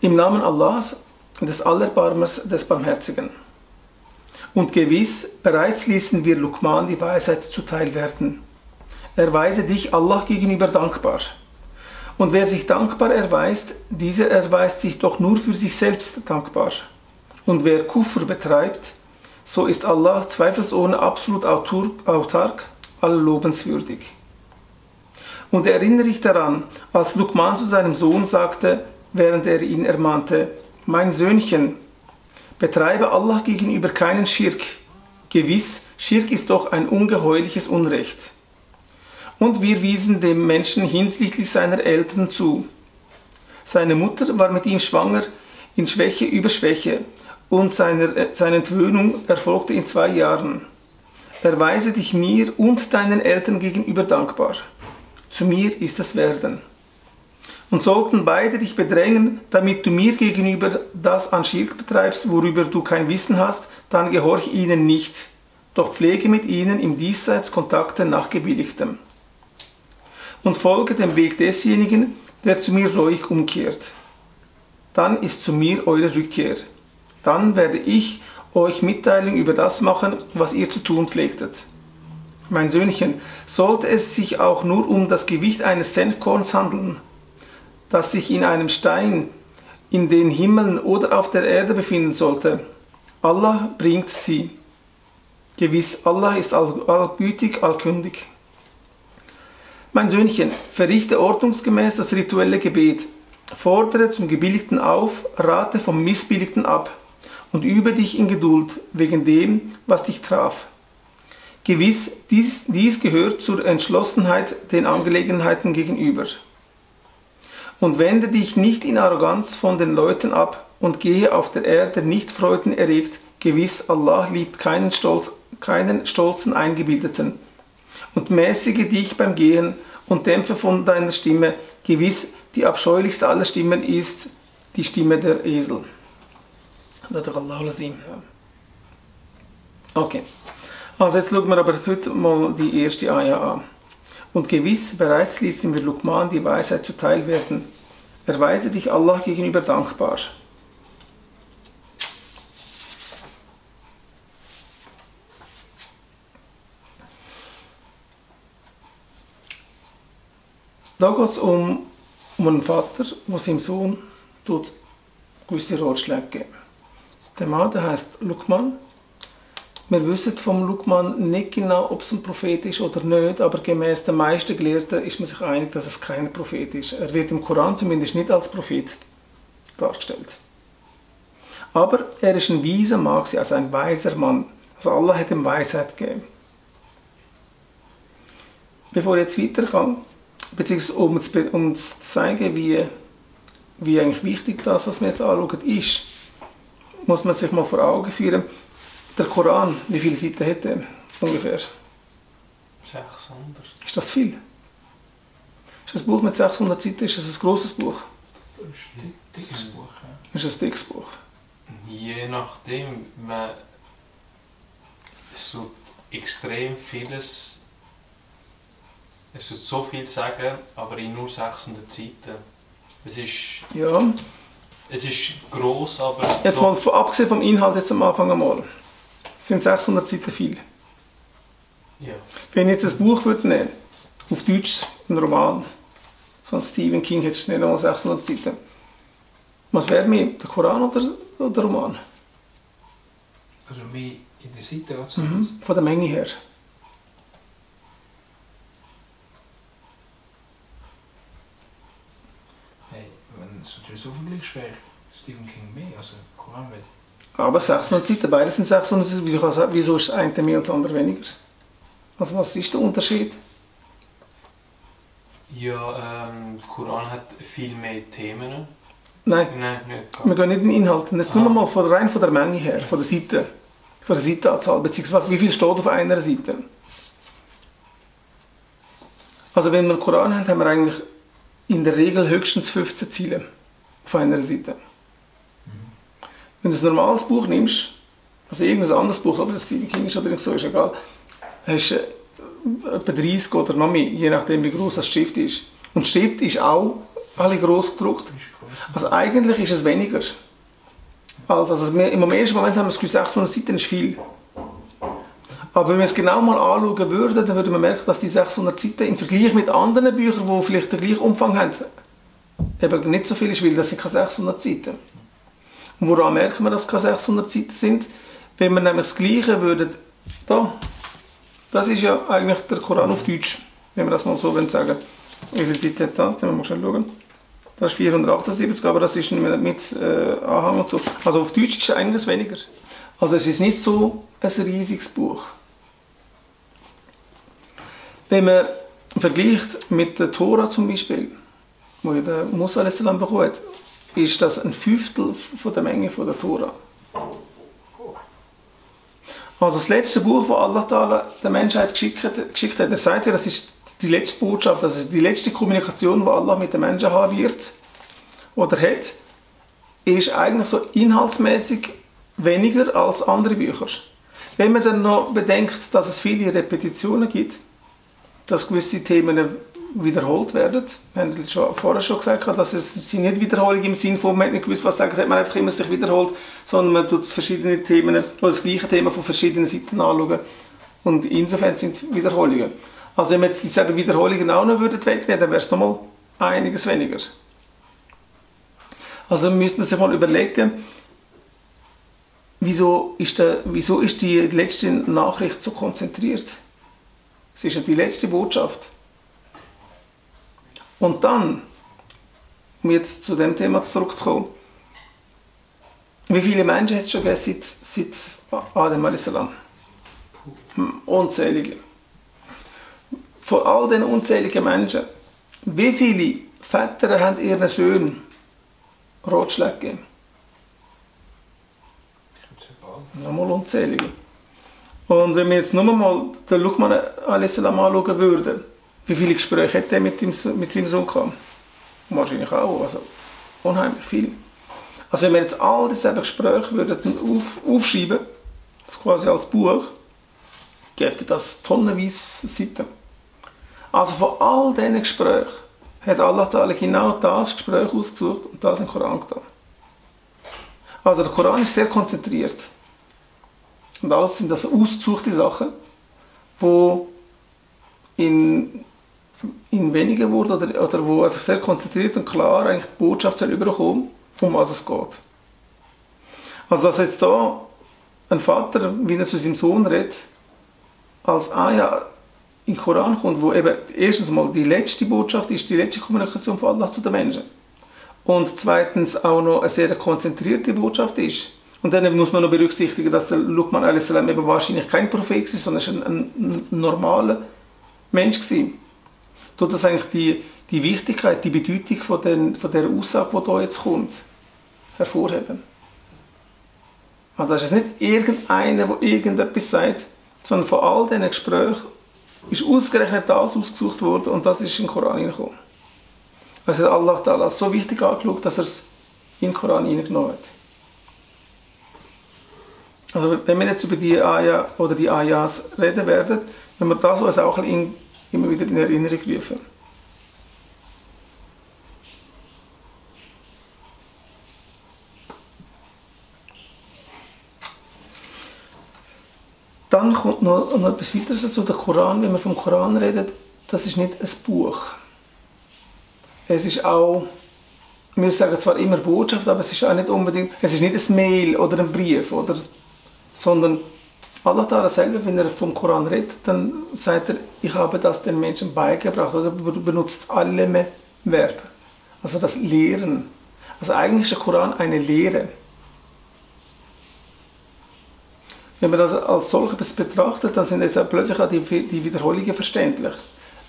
Im Namen Allahs, des Allerbarmers, des Barmherzigen. Und gewiss, bereits ließen wir Luqman die Weisheit zuteil werden. Erweise dich Allah gegenüber dankbar. Und wer sich dankbar erweist, dieser erweist sich doch nur für sich selbst dankbar. Und wer Kufr betreibt, so ist Allah zweifelsohne absolut autark, allobenswürdig. Und erinnere dich daran, als Luqman zu seinem Sohn sagte, während er ihn ermahnte, mein Söhnchen, betreibe Allah gegenüber keinen Schirk. Gewiss, Schirk ist doch ein ungeheuerliches Unrecht. Und wir wiesen dem Menschen hinsichtlich seiner Eltern zu. Seine Mutter war mit ihm schwanger in Schwäche über Schwäche und seine Entwöhnung erfolgte in 2 Jahren. Erweise dich mir und deinen Eltern gegenüber dankbar. Zu mir ist das Werden. Und sollten beide dich bedrängen, damit du mir gegenüber das an Schirk betreibst, worüber du kein Wissen hast, dann gehorch ihnen nicht, doch pflege mit ihnen im Diesseits Kontakte nach Gebilligtem. Und folge dem Weg desjenigen, der zu mir reuig umkehrt. Dann ist zu mir eure Rückkehr. Dann werde ich euch Mitteilung über das machen, was ihr zu tun pflegtet. Mein Söhnchen, sollte es sich auch nur um das Gewicht eines Senfkorns handeln, das sich in einem Stein in den Himmeln oder auf der Erde befinden sollte, Allah bringt sie. Gewiss, Allah ist allgütig, allkündig. Mein Söhnchen, verrichte ordnungsgemäß das rituelle Gebet, fordere zum Gebilligten auf, rate vom Missbilligten ab und übe dich in Geduld wegen dem, was dich traf. Gewiss, dies gehört zur Entschlossenheit den Angelegenheiten gegenüber. Und wende dich nicht in Arroganz von den Leuten ab und gehe auf der Erde nicht Freuden erregt. Gewiss, Allah liebt keinen stolzen Eingebildeten. Und mäßige dich beim Gehen und dämpfe von deiner Stimme. Gewiss, die abscheulichste aller Stimmen ist die Stimme der Esel. Okay, also jetzt schauen wir aber heute mal die erste Ayah an. Und gewiss, bereits ließen wir Luqman die Weisheit zuteil werden. Erweise dich Allah gegenüber dankbar. Da geht es um einen Vater, der seinem Sohn gewisse Ratschläge geben. Der Mann, der heißt Luqman. Wir wissen vom Luqman nicht genau, ob es ein Prophet ist oder nicht, aber gemäß den meisten Gelehrten ist man sich einig, dass es kein Prophet ist. Er wird im Koran zumindest nicht als Prophet dargestellt. Aber er ist ein weiser Mann, also ein weiser Mann. Also Allah hat ihm Weisheit gegeben. Bevor ich jetzt weitergehe, beziehungsweise um zu zeigen, wie eigentlich wichtig das, was wir jetzt anschauen, ist, muss man sich mal vor Augen führen, der Koran, wie viele Seiten hat er ungefähr? 600. Ist das viel? Ist ein Buch mit 600 Seiten, ist das ein grosses Buch? Das ist ein dickes Buch, ja. Ist das ein dickes Buch? Je nachdem, wenn so extrem vieles, es wird so viel sagen, aber in nur 600 Seiten. Es ist gross, aber... Jetzt mal abgesehen vom Inhalt, jetzt am Anfang einmal. Sind 600 Seiten viel? Ja. Wenn ich jetzt ein Buch nehmen würde, auf Deutsch ein Roman, so ein Stephen King hätte schnell mal 600 Seiten. Was wäre mehr, der Koran oder der Roman? Also mehr in der Seite als von der Menge her. Hey, wenn es natürlich so vergleichst, wäre Stephen King mehr als der Koran. Aber 600 Seiten, beide sind 600 Seiten. Wieso ist das eine mehr und das andere weniger? Also was ist der Unterschied? Ja, der Koran hat viel mehr Themen. Nein, nicht. Wir gehen nicht in den Inhalt. Jetzt nur mal rein von der Menge her, von der Seitenanzahl, beziehungsweise wie viel steht auf einer Seite. Also wenn wir den Koran haben, haben wir eigentlich in der Regel höchstens 15 Ziele auf einer Seite. Wenn du ein normales Buch nimmst, also irgendein anderes Buch, ob das Stephen King ist oder so, ist egal, hast du etwa 30 oder noch mehr, je nachdem wie groß das Schrift ist. Und die Schrift ist auch alle gross gedruckt. Also eigentlich ist es weniger. Im ersten Moment haben wir das Gefühl, 600 Seiten ist viel. Aber wenn wir es genau mal anschauen würden, dann würde man merken, dass die 600 Seiten im Vergleich mit anderen Büchern, die vielleicht den gleichen Umfang haben, eben nicht so viel ist, weil das sind keine 600 Seiten. Und woran merken wir, dass es keine 600 Seiten sind? Wenn wir nämlich das Gleiche würden, das ist ja eigentlich der Koran auf Deutsch, wenn wir das mal so sagen wollen. Wie viele Seiten hat das? Den müssen wir schnell schauen. Das ist 478, aber das ist mit Anhang und so. Also auf Deutsch ist es eigentlich weniger. Also es ist nicht so ein riesiges Buch. Wenn man vergleicht mit der Tora zum Beispiel, wo der Musa a.s. bekommen hat, ist das ein Fünftel von der Menge von der Tora. Also das letzte Buch, das Allah Ta'ala der Menschheit geschickt hat, er sagt ja, das ist die letzte Botschaft, das ist die letzte Kommunikation, die Allah mit den Menschen haben wird oder hat, ist eigentlich so inhaltsmäßig weniger als andere Bücher. Wenn man dann noch bedenkt, dass es viele Repetitionen gibt, dass gewisse Themen wiederholt werden, wir haben vorher schon gesagt, dass es nicht Wiederholung im Sinne von, man hat nicht gewusst, was sagt, hat man einfach immer sich wiederholt, sondern man tut verschiedene Themen oder das gleiche Thema von verschiedenen Seiten anschauen und insofern sind es Wiederholungen. Also wenn wir jetzt dieselben Wiederholungen auch noch wegnehmen, dann wäre es nochmal einiges weniger. Also müsste man sich mal überlegen, wieso ist die letzte Nachricht so konzentriert? Es ist ja die letzte Botschaft. Und dann, um jetzt zu dem Thema zurückzukommen, wie viele Menschen hat es schon gegeben seit Adam a.s.? Unzählige. Von all diesen unzähligen Menschen, wie viele Väter haben ihren Söhnen Ratschläge gegeben? Nochmal unzählige. Und wenn wir jetzt nur mal den Luqman a.s. anschauen würden, wie viele Gespräche hat er mit seinem Sohn gehabt? Wahrscheinlich auch, also unheimlich viel. Also wenn wir jetzt all diese Gespräche würden aufschreiben, das quasi als Buch, gäbe das tonnenweise Seiten. Also von all diesen Gesprächen hat Allah Ta'ala genau das Gespräch ausgesucht und das im Koran getan. Also der Koran ist sehr konzentriert. Und alles sind das ausgesuchte Sachen, die in wenigen Worten oder wo einfach sehr konzentriert und klar eigentlich die Botschaft überkommen, um was es geht. Also dass jetzt da ein Vater, wie er zu seinem Sohn redet, als Ayah in den Koran kommt, wo eben erstens mal die letzte Botschaft ist, die letzte Kommunikation von Allah zu den Menschen. Und zweitens auch noch eine sehr konzentrierte Botschaft ist. Und dann muss man noch berücksichtigen, dass der Luqman a.s. eben wahrscheinlich kein Prophet ist, sondern ein normaler Mensch war. Tut das eigentlich die Wichtigkeit, die Bedeutung von der Aussage, die da jetzt kommt, hervorheben. Also das ist nicht irgendeiner, der irgendetwas sagt, sondern von all diesen Gesprächen ist ausgerechnet das ausgesucht worden und das ist in den Koran hineingekommen. Also hat Allah Ta'ala als so wichtig angeschaut, dass er es in den Koran hineingenommen hat. Also wenn wir jetzt über die Ayah oder die Ayahs reden werden, wenn wir das uns auch immer wieder in Erinnerung rufen. Dann kommt noch etwas weiteres dazu. Der Koran, wenn wir vom Koran reden, das ist nicht ein Buch. Es ist auch, wir sagen zwar immer Botschaft, aber es ist auch nicht unbedingt, es ist nicht ein Mail oder ein Brief, sondern Allah Ta'ala selber, wenn er vom Koran redet, dann sagt er, ich habe das den Menschen beigebracht, oder benutzt alle Verben. Also das Lehren. Also eigentlich ist der Koran eine Lehre. Wenn man das als solches betrachtet, dann sind jetzt auch plötzlich auch die Wiederholungen verständlich.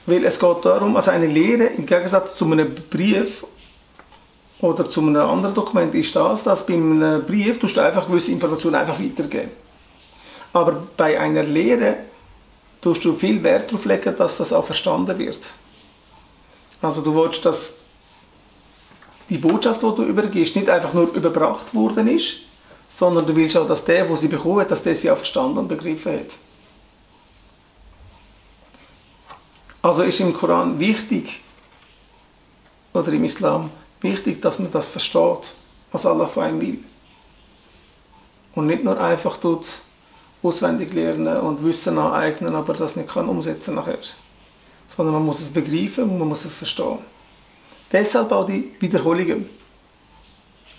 Weil es geht darum, also eine Lehre im Gegensatz zu einem Brief oder zu einem anderen Dokument ist das, dass bei einem Brief du einfach gewisse Informationen einfach weitergeben. Aber bei einer Lehre tust du viel Wert darauf legen, dass das auch verstanden wird. Also du willst, dass die Botschaft, die du übergibst, nicht einfach nur überbracht worden ist, sondern du willst auch, dass der sie bekommen hat, dass der sie auch verstanden und begriffen hat. Also ist im Koran wichtig, oder im Islam wichtig, dass man das versteht, was Allah von einem will. Und nicht nur einfach tut auswendig lernen und Wissen aneignen, aber das nicht kann umsetzen nachher. Sondern man muss es begreifen und man muss es verstehen. Deshalb auch die Wiederholungen.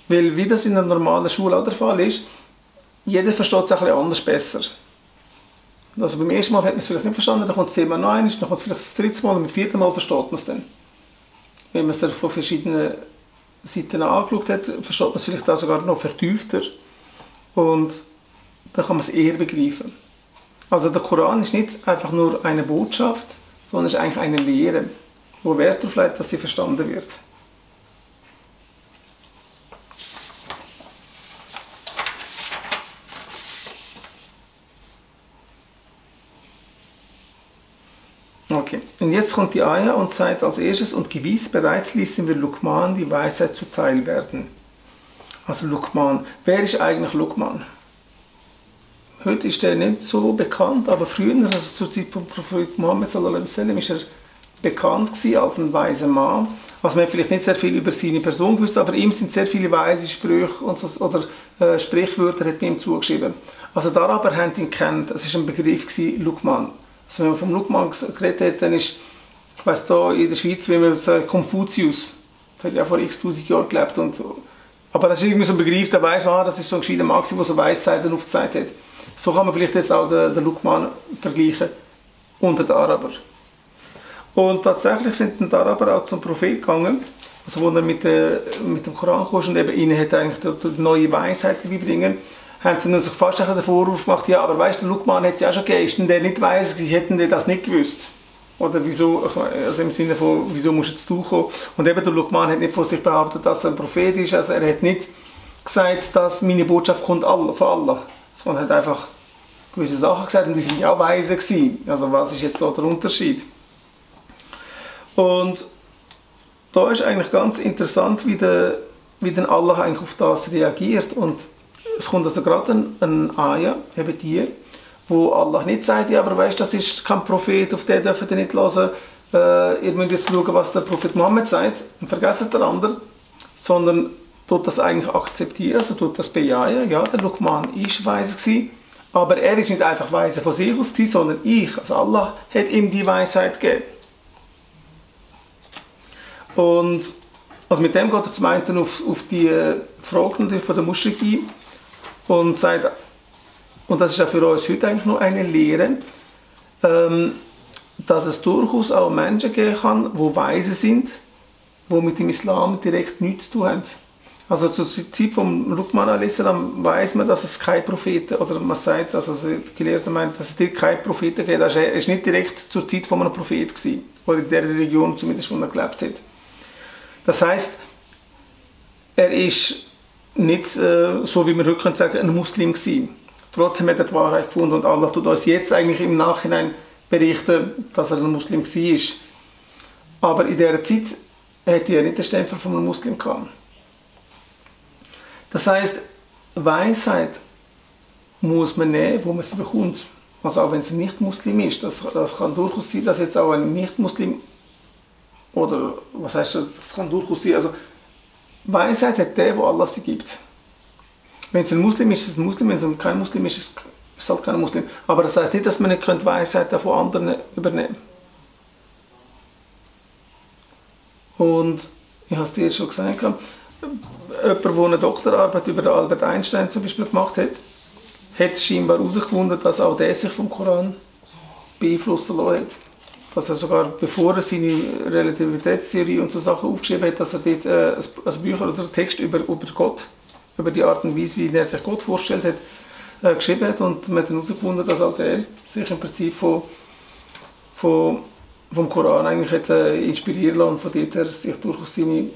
Weil, wie das in einer normalen Schule auch der Fall ist, jeder versteht es ein bisschen anders besser. Also beim ersten Mal hat man es vielleicht nicht verstanden, dann kommt das Thema noch einmal, dann kommt es vielleicht das dritte Mal und beim vierten Mal versteht man es dann. Wenn man es dann von verschiedenen Seiten angeschaut hat, versteht man es vielleicht auch sogar noch vertiefter. Und dann kann man es eher begreifen. Also der Koran ist nicht einfach nur eine Botschaft, sondern ist eigentlich eine Lehre, wo Wert darauf legt, dass sie verstanden wird. Okay, und jetzt kommt die Ayah und sagt als erstes, und gewiss bereits ließen wir Luqman die Weisheit zuteil werden. Also Luqman. Wer ist eigentlich Luqman? Heute ist er nicht so bekannt, aber früher, also zur Zeit vom Prophet Muhammad sallallahu alaihi wasallam, ist er bekannt gewesen als ein weiser Mann. Also man hat vielleicht nicht sehr viel über seine Person gewusst, aber ihm sind sehr viele weise Sprüche und so, oder Sprichwörter hat man ihm zugeschrieben. Also die Araber haben ihn gekannt, es war ein Begriff gewesen, Luqman. Also wenn man vom Luqman geredet hat, dann ist, ich weiss da in der Schweiz, wie man sagt, Konfuzius, der hat ja vor x-tausend Jahren gelebt. Und, aber das ist irgendwie so ein Begriff, der weiss man, das ist so ein gescheiter Mann, der so Weisheiten aufgezeigt hat. So kann man vielleicht jetzt auch den Luqman vergleichen unter den Arabern. Und tatsächlich sind die Araber auch zum Prophet gegangen, also wo er mit dem Koran kam und eben ihnen hat eigentlich die neue Weisheit beibringen, haben sie sich fast den Vorwurf gemacht, ja, aber weißt du, der Luqman hat es ja schon gegeben, ist denn der nicht weiss, sie hätten die das nicht gewusst. Oder wieso, also im Sinne von, wieso musst jetzt du kommen? Und eben der Luqman hat nicht von sich behauptet, dass er ein Prophet ist, also er hat nicht gesagt, dass meine Botschaft kommt von Allah, sondern hat einfach gewisse Sachen gesagt und die sind ja auch weise gewesen. Also was ist jetzt so der Unterschied? Und da ist eigentlich ganz interessant, wie denn Allah eigentlich auf das reagiert. Und es kommt also gerade ein Ayah, eben die, wo Allah nicht sagt, ja, aber weißt, das ist kein Prophet, auf den dürft ihr nicht hören, ihr müsst jetzt schauen, was der Prophet Muhammad sagt und vergessen den anderen, sondern tut das eigentlich akzeptieren, also tut das bejahen, ja, der Luqman ist weise gewesen, aber er ist nicht einfach weise von sich aus gewesen, sondern also Allah hat ihm die Weisheit gegeben. Und also mit dem geht er zum einen auf die Fragen von der Muschriki und sagt, und das ist ja für uns heute eigentlich nur eine Lehre, dass es durchaus auch Menschen geben kann, die weise sind, die mit dem Islam direkt nichts zu tun haben. Also zur Zeit von Luqman a.s. weiss man, dass es keine Propheten, oder man sagt, also die Gelehrten meinen, dass es dir keine Propheten gibt. Also er ist nicht direkt zur Zeit von einem Prophet gewesen, oder in der Region zumindest, wo er gelebt hat. Das heisst, er ist nicht, so wie wir heute sagen können, ein Muslim gewesen. Trotzdem hat er die Wahrheit gefunden und Allah tut uns jetzt eigentlich im Nachhinein berichten, dass er ein Muslim war. Aber in dieser Zeit hätte er nicht den Stempel von einem Muslim gehabt. Das heisst, Weisheit muss man nehmen, wo man sie bekommt. Also auch wenn es ein Nicht-Muslim ist. Das kann durchaus sein, dass jetzt auch ein Nicht-Muslim, oder was heißt das, das kann durchaus sein, also Weisheit hat der, wo Allah sie gibt. Wenn es ein Muslim ist, ist es ein Muslim, wenn es kein Muslim ist, ist es halt kein Muslim. Aber das heisst nicht, dass man nicht Weisheit von anderen übernehmen kann. Und ich habe es dir schon gesagt, jemand, der eine Doktorarbeit über Albert Einstein zum Beispiel gemacht hat, hat scheinbar herausgefunden, dass auch der sich vom Koran beeinflussen lassen hat. Dass er sogar, bevor er seine Relativitätstheorie und so Sachen aufgeschrieben hat, dass er dort ein Bücher oder Text über Gott, über die Art und Weise, wie er sich Gott vorgestellt hat, geschrieben hat. Und man hat dann herausgefunden, dass auch der sich im Prinzip vom Koran eigentlich hat, inspirieren lassen und von dort her sich durchaus seine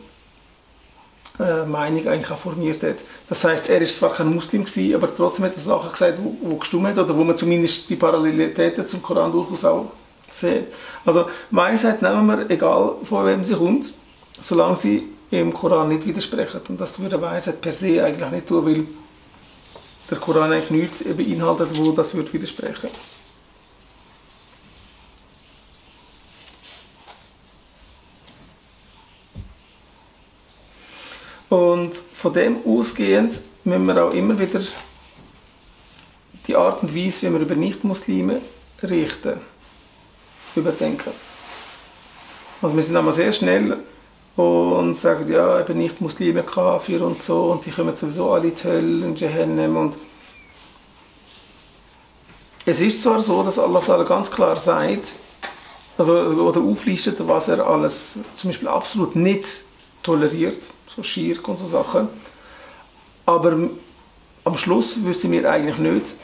Meinung eigentlich auch formiert hat. Das heisst, er ist zwar kein Muslim gewesen, aber trotzdem hat er Sachen gesagt, die gestimmt hat, oder wo man zumindest die Parallelitäten zum Koran durchaus auch sieht. Also Weisheit nehmen wir, egal von wem sie kommt, solange sie im Koran nicht widersprechen. Und das würde Weisheit per se eigentlich nicht tun, weil der Koran eigentlich nichts beinhaltet, wo das würde widersprechen. Und von dem ausgehend müssen wir auch immer wieder die Art und Weise, wie wir über Nicht-Muslime richten, überdenken. Also wir sind einmal sehr schnell und sagen, ja, eben Nicht-Muslime, Kafir und so, und die kommen sowieso alle in die Hölle und Jahannam. Und es ist zwar so, dass Allah Ta'ala ganz klar sagt, also, oder auflistet, was er alles zum Beispiel absolut nicht toleriert, so Schirk und so Sachen, aber am Schluss wissen wir eigentlich nicht,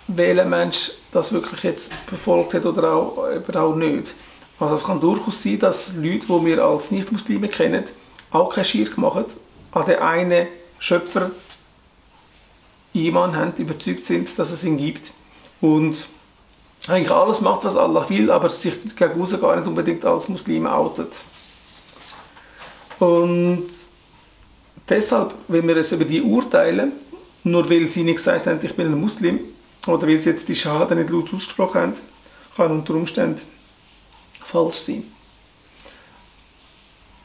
welcher Mensch das wirklich jetzt befolgt hat oder auch nicht. Also es kann durchaus sein, dass Leute, die wir als Nicht-Muslime kennen, auch keinen Schirk machen, an den einen Schöpfer Iman haben, überzeugt sind, dass es ihn gibt und eigentlich alles macht, was Allah will, aber sich gegen aussen gar nicht unbedingt als Muslime outet. Und deshalb, wenn wir es über die urteilen, nur weil sie nicht gesagt haben, ich bin ein Muslim, oder weil sie jetzt die Schahada nicht laut ausgesprochen haben, kann unter Umständen falsch sein.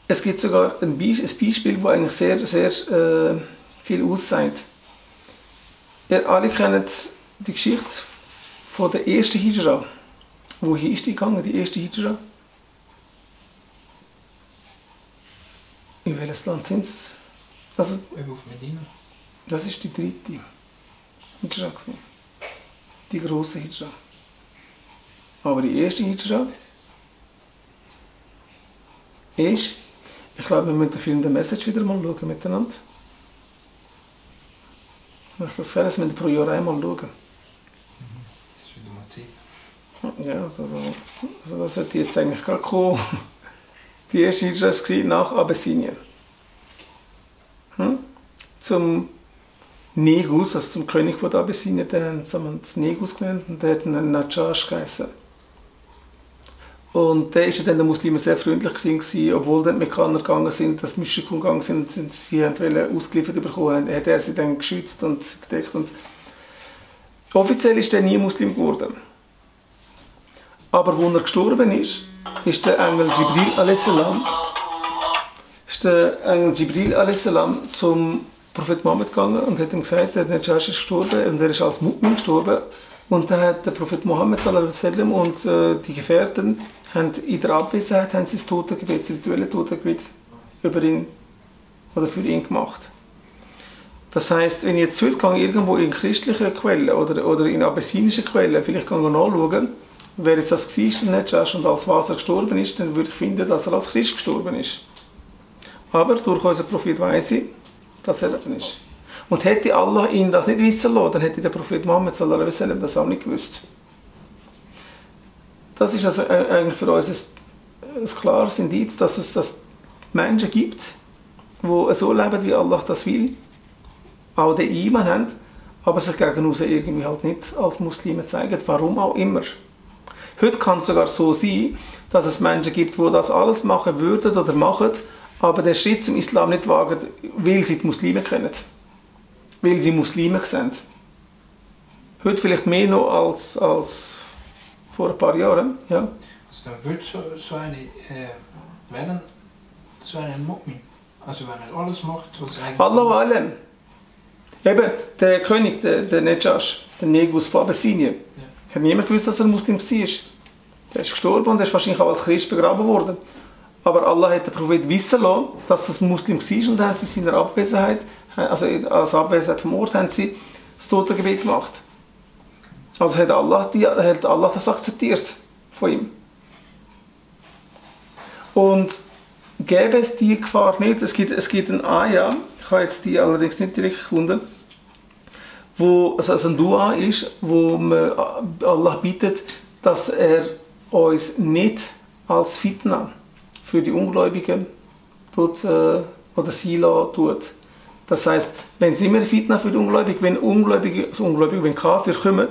Es gibt sogar ein Beispiel, das eigentlich sehr, sehr viel aussagt. Ihr alle kennt die Geschichte von der ersten Hijra. Wohin ist die gegangen, die erste Hijra? In welches Land sind es? Also, Auf Medina. das ist die dritte Hijra. Die grosse Hijra. Aber die erste Hijra ist, ich glaube, wir müssen den Film «The Message» wieder mal schauen miteinander. Ich möchte das sagen, dass wir pro Jahr einmal schauen. Das ist wieder mal Zeit. Ja, also das sollte jetzt eigentlich gerade kommen. Die erste Hijra war nach Abessinien. Zum Negus, also zum König von Abessinien, den haben sie Negus genannt und der hat einen Najash geheißen. Und der war ja dann den Muslimen sehr freundlich gewesen, obwohl dann die Mekkaner gegangen sind, dass die Muschriken gegangen sind und sie wollten ausgeliefert bekommen, hat er sie dann geschützt und sie gedeckt. Und offiziell ist er nie Muslim geworden. Aber als er gestorben ist der Engel Jibril a.s. zum Prophet Mohammed gegangen und hat ihm gesagt, der Najash ist gestorben und er ist als Mu'min gestorben. Und dann hat der Prophet Mohammed sallam, und die Gefährten haben in der Abwesenheit haben sie das Totengebet, das rituelle Totengebet über ihn oder für ihn gemacht. Das heisst, wenn ich jetzt heute irgendwo in christlichen Quellen oder in abessinischen Quellen vielleicht nachschauen, wer jetzt das war, der Najash, und als was er gestorben ist, dann würde ich finden, dass er als Christ gestorben ist. Aber durch unseren Prophet weiss ich, dass er eben ist. Und hätte Allah ihn das nicht wissen lassen, dann hätte der Prophet Muhammad sallallahu alaihi wasallam das auch nicht gewusst. Das ist also eigentlich für uns ein klares Indiz, dass es Menschen gibt, die so leben, wie Allah das will, auch den Iman haben, aber sich gegen uns irgendwie halt nicht als Muslime zeigen, warum auch immer. Heute kann es sogar so sein, dass es Menschen gibt, die das alles machen würden oder machen, aber den Schritt zum Islam nicht wagen, weil sie die Muslime kennen. Weil sie Muslime sind. Heute vielleicht mehr noch als vor ein paar Jahren. Ja. Also dann wird so eine werden so ein Mu'min. Also wenn er alles macht, was eigentlich... Allah wa alam. Eben, der König, der Najash, der Negus von Abessinien, hat niemand gewusst, dass er Muslim war. Der ist gestorben und er ist wahrscheinlich auch als Christ begraben worden. Aber Allah hat den Prophet wissen lassen, dass es ein Muslim war, und dann haben sie in seiner Abwesenheit, also als Abwesenheit vom Ort, haben sie das Totengebet gemacht. Also hat Allah das akzeptiert von ihm. Und gäbe es die Gefahr nicht, es gibt ein Ayah, ich habe jetzt die allerdings nicht direkt gefunden, wo also ein Dua ist, wo Allah bittet, dass er uns nicht als Fitna für die Ungläubigen oder Sila tut. Das heisst, wenn es immer Fitna für die Ungläubigen, wenn Kafir kommen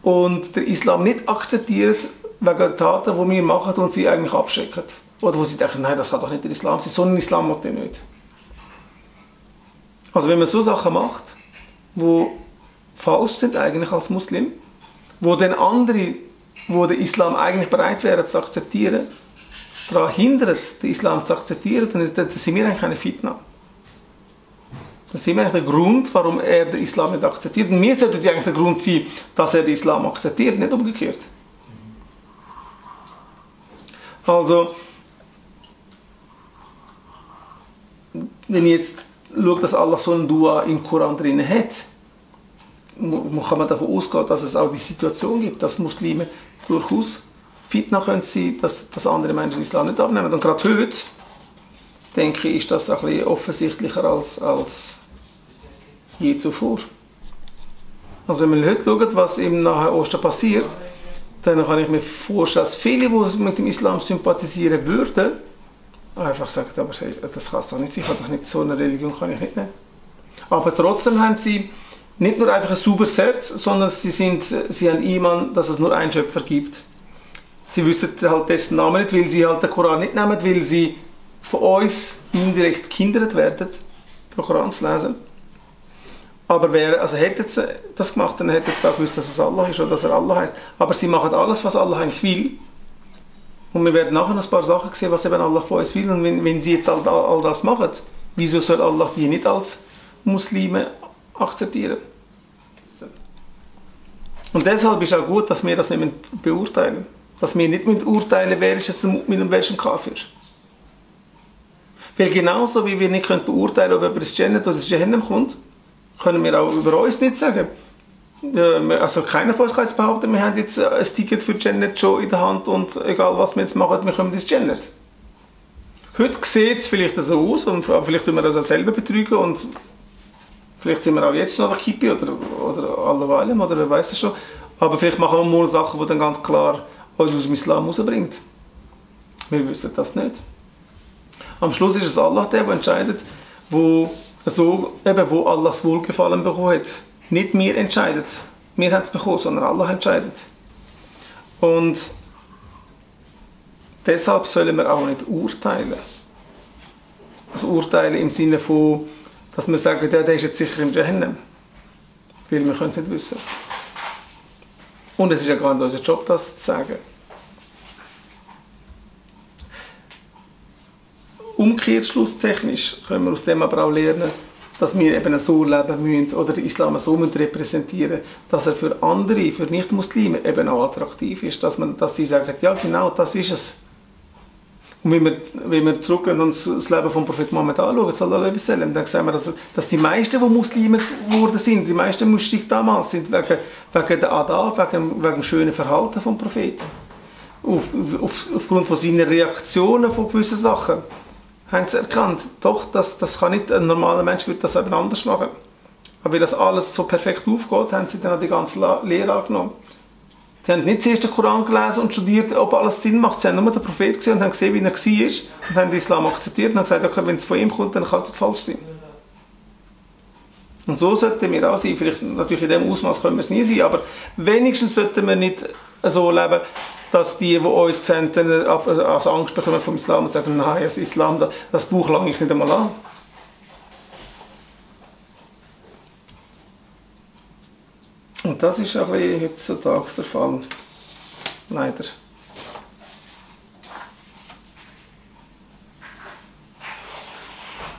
und der Islam nicht akzeptiert wegen Taten, die wir machen und sie eigentlich abschrecken. Oder wo sie denken, nein, das kann doch nicht der Islam sein, so ein Islam macht er nicht. Also wenn man so Sachen macht, die falsch sind eigentlich als Muslim, wo dann andere, wo der Islam eigentlich bereit wären zu akzeptieren, daran hindert, den Islam zu akzeptieren, dann sind wir eigentlich keine Fitna. Das ist immer eigentlich der Grund, warum er den Islam nicht akzeptiert. Und mir sollte eigentlich der Grund sein, dass er den Islam akzeptiert, nicht umgekehrt. Also, wenn ich jetzt schaue, dass Allah so ein Dua im Koran drin hat, kann man davon ausgehen, dass es auch die Situation gibt, dass Muslime durchaus Fitna können sein, dass andere Menschen den Islam nicht abnehmen. Und gerade heute, denke ich, ist das ein bisschen offensichtlicher als je zuvor. Also wenn man heute schaut, was im Nahen Osten passiert, dann kann ich mir vorstellen, dass viele, die mit dem Islam sympathisieren würden, einfach sagen, aber hey, das kann es doch nicht sein, ich kann doch nicht so eine Religion kann ich nicht nehmen. Aber trotzdem haben sie nicht nur einfach ein sauberes Herz, sondern sie haben Iman, dass es nur einen Schöpfer gibt. Sie wissen halt dessen Namen nicht, weil sie halt den Koran nicht nehmen, weil sie von uns indirekt gehindert werden, den Koran zu lesen. Aber hätten sie das gemacht, dann hätten sie auch gewusst, dass es Allah ist oder dass er Allah heißt. Aber sie machen alles, was Allah eigentlich will. Und wir werden nachher ein paar Sachen sehen, was eben Allah von uns will. Und wenn sie jetzt all das machen, wieso soll Allah die nicht als Muslime akzeptieren? Und deshalb ist auch gut, dass wir das nicht beurteilen. Dass wir nicht urteilen, wer ist jetzt ein Mu'min und wer ist ein Kafir. Weil genauso wie wir nicht beurteilen können, ob jemand ins Jannat oder ins Jahannam kommt, können wir auch über uns nicht sagen. Also keiner von uns kann jetzt behaupten, wir haben jetzt ein Ticket für Jannat schon in der Hand und egal was wir jetzt machen, wir kommen ins Jannat. Heute sieht es vielleicht so aus, aber vielleicht tun wir das auch selber betrügen und vielleicht sind wir auch jetzt noch der Kippi oder Allahwalem oder wer weiß es schon. Aber vielleicht machen wir mal Sachen, die dann ganz klar uns aus dem Islam rausbringt. Wir wissen das nicht. Am Schluss ist es Allah, der entscheidet, wo Allahs Wohlgefallen bekommen hat. Nicht wir entscheiden. Wir haben es bekommen, sondern Allah entscheidet. Und deshalb sollen wir auch nicht urteilen. Also urteilen im Sinne von, dass wir sagen, der ist jetzt sicher im Jahannam. Weil wir können es nicht wissen. Und es ist ja gar nicht unser Job, das zu sagen. Umkehrschlusstechnisch können wir aus dem aber auch lernen, dass wir eben so leben müssen oder den Islam so repräsentieren müssen, dass er für andere, für Nicht-Muslime eben auch attraktiv ist. Dass sie sagen, ja genau, das ist es. Und wenn wir zurück und uns das Leben vom Prophet Mohammed anschauen, sallallahu alaihi wasallam, dann sehen wir, dass die meisten, die Muslime geworden sind, die meisten Muschrik damals, sind wegen der Adab, wegen dem schönen Verhalten vom Propheten. Aufgrund von seinen Reaktionen von gewissen Sachen haben sie erkannt, doch, das kann nicht, ein normaler Mensch würde das eben anders machen. Aber weil das alles so perfekt aufgeht, haben sie dann auch die ganze Lehre angenommen. Sie haben nicht zuerst den Koran gelesen und studiert, ob alles Sinn macht. Sie haben nur den Prophet gesehen und haben gesehen, wie er war und haben den Islam akzeptiert und haben gesagt, okay, wenn es von ihm kommt, dann kann es nicht falsch sein. Und so sollten wir auch sein. Vielleicht natürlich in dem Ausmaß können wir es nie sein, aber wenigstens sollten wir nicht so leben, dass die uns sehen, also Angst bekommen vom Islam und sagen, nein, das Islam, das Buch lange ich nicht einmal an. Und das ist ein bisschen heutzutage der Fall. Leider.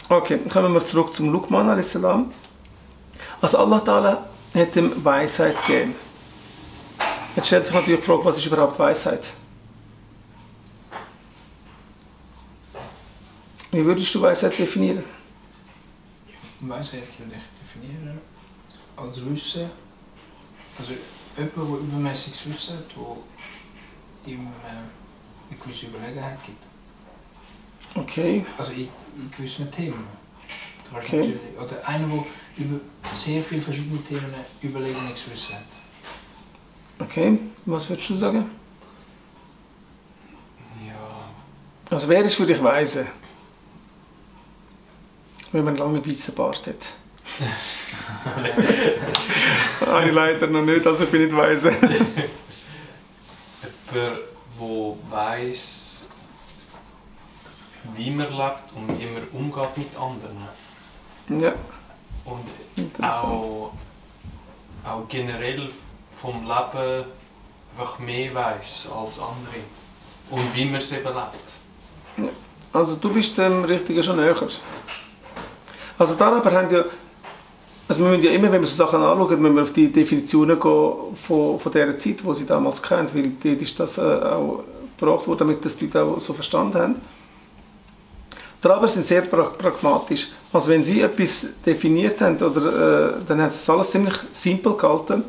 Okay, kommen wir zurück zum Luqman a.s. Also Allah Ta'ala hat ihm Weisheit gegeben. Jetzt stellt sich natürlich die Frage, was ist überhaupt Weisheit? Wie würdest du Weisheit definieren? Weisheit würde ich definieren als Wissen. Also jemand, der übermäßiges Wissen hat, der ihm eine gewisse Überlegenheit gibt. Okay. Also in gewissen Themen. Okay. Oder einer, der über sehr viele verschiedene Themen überlegenes Wissen hat. Okay, was würdest du sagen? Ja. Also wer ist für dich weise? Wenn man lange weißen Bart hat. Ich leider noch nicht, also ich bin nicht weise. Jemand, der weiss, wie man lebt und wie man umgeht mit anderen. Ja. Und auch generell vom Leben einfach mehr weiss als andere. Und wie man es eben lebt. Ja. Also du bist dem Richtigen schon näher. Also die Araber haben ja, also wir müssen ja immer, wenn wir so Sachen anschauen, müssen wir auf die Definitionen gehen von dieser Zeit, die sie damals kennt, weil dort ist das auch gebraucht worden, damit das die Leute auch so verstanden haben. Die Araber sind sehr pragmatisch. Also wenn sie etwas definiert haben, dann haben sie das alles ziemlich simpel gehalten.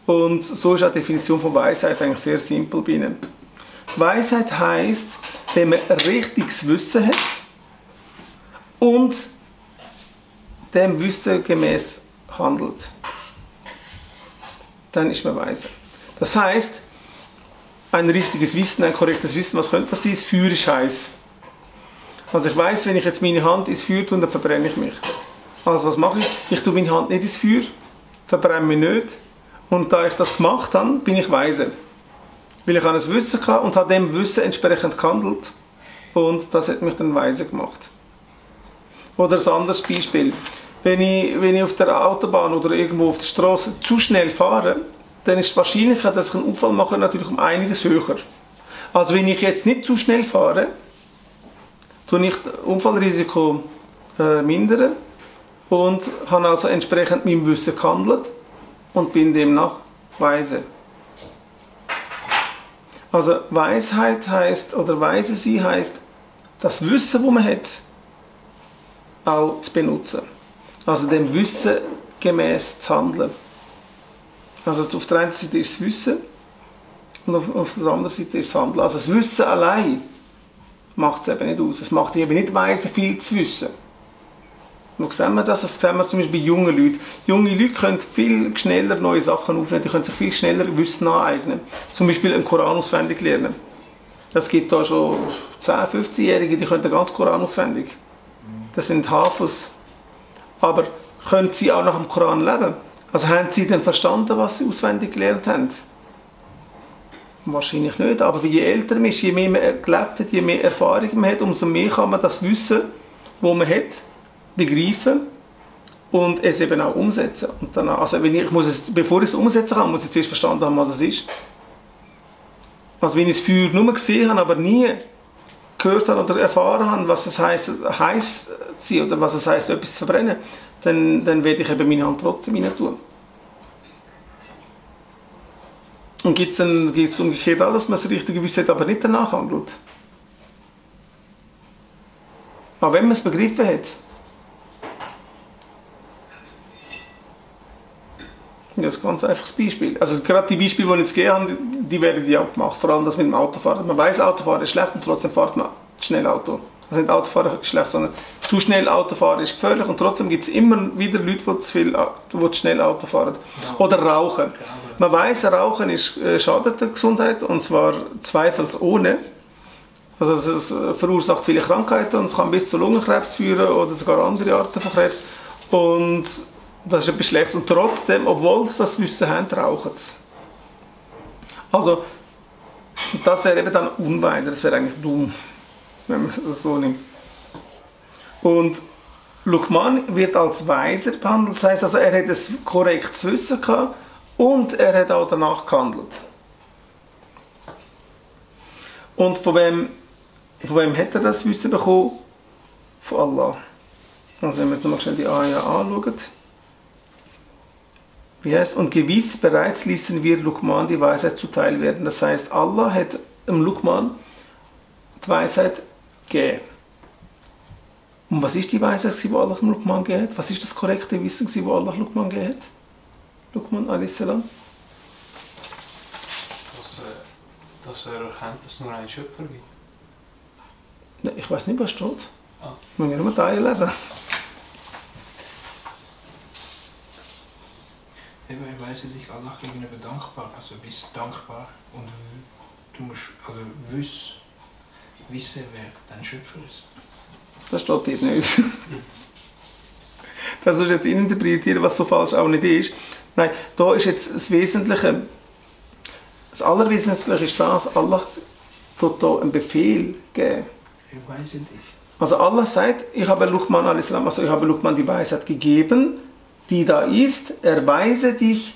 Und so ist auch die Definition von Weisheit eigentlich sehr simpel bei ihnen. Weisheit heisst, wenn man richtiges Wissen hat und dem Wissen gemäß handelt, dann ist man weise. Das heisst, ein richtiges Wissen, ein korrektes Wissen, was könnte das sein? Das Feuer ist heiß. Also ich weiss, wenn ich jetzt meine Hand ins Feuer tue, dann verbrenne ich mich. Also was mache ich? Ich tue meine Hand nicht ins Feuer, verbrenne mich nicht. Und da ich das gemacht habe, bin ich weise. Weil ich ein Wissen hatte und habe dem Wissen entsprechend gehandelt. Und das hat mich dann weise gemacht. Oder ein anderes Beispiel. Wenn ich auf der Autobahn oder irgendwo auf der Straße zu schnell fahre, dann ist die Wahrscheinlichkeit, dass ich einen Unfall mache, natürlich um einiges höher. Also wenn ich jetzt nicht zu schnell fahre, tue ich das Unfallrisiko mindern und habe also entsprechend meinem Wissen gehandelt und bin demnach weise. Also Weisheit heisst, oder weise sein heisst, das Wissen, das man hat, auch zu benutzen. Also dem Wissen gemäß zu handeln. Also auf der einen Seite ist das Wissen und auf der anderen Seite ist das Handeln. Also das Wissen allein macht es eben nicht aus. Es macht eben nicht weise, viel zu wissen. Wo sehen wir das? Das sehen wir zum Beispiel bei jungen Leuten. Junge Leute können viel schneller neue Sachen aufnehmen, die können sich viel schneller Wissen aneignen. Zum Beispiel einen Koran auswendig lernen. Es gibt da schon 10-, 15-Jährige, die können den ganzen Koran auswendig. Das sind Hafels. Aber können sie auch nach dem Koran leben? Also haben sie denn verstanden, was sie auswendig gelernt haben? Wahrscheinlich nicht, aber je älter man ist, je mehr man gelebt hat, je mehr Erfahrung man hat, umso mehr kann man das Wissen, das man hat, begreifen und es eben auch umsetzen. Und dann, also bevor ich es umsetzen kann, muss ich zuerst verstanden haben, was es ist. Also wenn ich das Feuer nur gesehen habe, aber nie gehört habe oder erfahren habe, was es heisst oder was es heisst, etwas zu verbrennen, dann werde ich eben meine Hand trotzdem rein tun. Und gibt es umgekehrt auch, dass man das richtige Wissen hat, aber nicht danach handelt? Auch wenn man es begriffen hat. Ja, das ist ein ganz einfaches Beispiel. Also gerade die Beispiele, die ich jetzt gegeben habe, die werden ja auch gemacht. Vor allem das mit dem Autofahren. Man weiß, Autofahren ist schlecht und trotzdem fährt man schnell Auto. Also nicht Autofahren ist schlecht, sondern zu schnell Autofahren ist gefährlich und trotzdem gibt es immer wieder Leute, die zu schnell Auto fahren. Oder Rauchen. Man weiß, Rauchen schadet der Gesundheit und zwar zweifelsohne. Also es verursacht viele Krankheiten und es kann bis zu Lungenkrebs führen oder sogar andere Arten von Krebs. Und das ist etwas Schlechtes. Und trotzdem, obwohl sie das Wissen haben, rauchen sie. Also, das wäre eben dann unweise, das wäre eigentlich dumm, wenn man das so nimmt. Und Luqman wird als weiser behandelt, das heisst also, er hat ein korrektes Wissen gehabt und er hat auch danach gehandelt. Und von wem hat er das Wissen bekommen? Von Allah. Also wenn wir jetzt nochmal schnell die Ayah anschauen. Wie heißt? Und gewiss bereits ließen wir Luqman die Weisheit zuteil werden. Das heißt, Allah hat dem Luqman die Weisheit gegeben. Und was ist die Weisheit, die Allah dem Luqman gegeben hat? Was ist das korrekte Wissen, das Allah Luqman gegeben hat? Luqman a.s. Dass er erkennt, dass es nur einen Schöpfer gibt. Ich weiß nicht, was steht. Ah. Ich muss nur die Ayah lesen. Ich weise dich Allah gegenüber dankbar, also bist dankbar und du musst also wissen, wer dein Schöpfer ist. Das steht hier nicht. Das ist jetzt interpretieren, was so falsch auch nicht ist. Nein, da ist jetzt das Wesentliche, das Allerwesentliche ist das, Allah tut da einen Befehl geben. Ich weise dich. Also Allah sagt, ich habe Luqman a.s., also ich habe Luqman die Weisheit gegeben, die da ist, erweise dich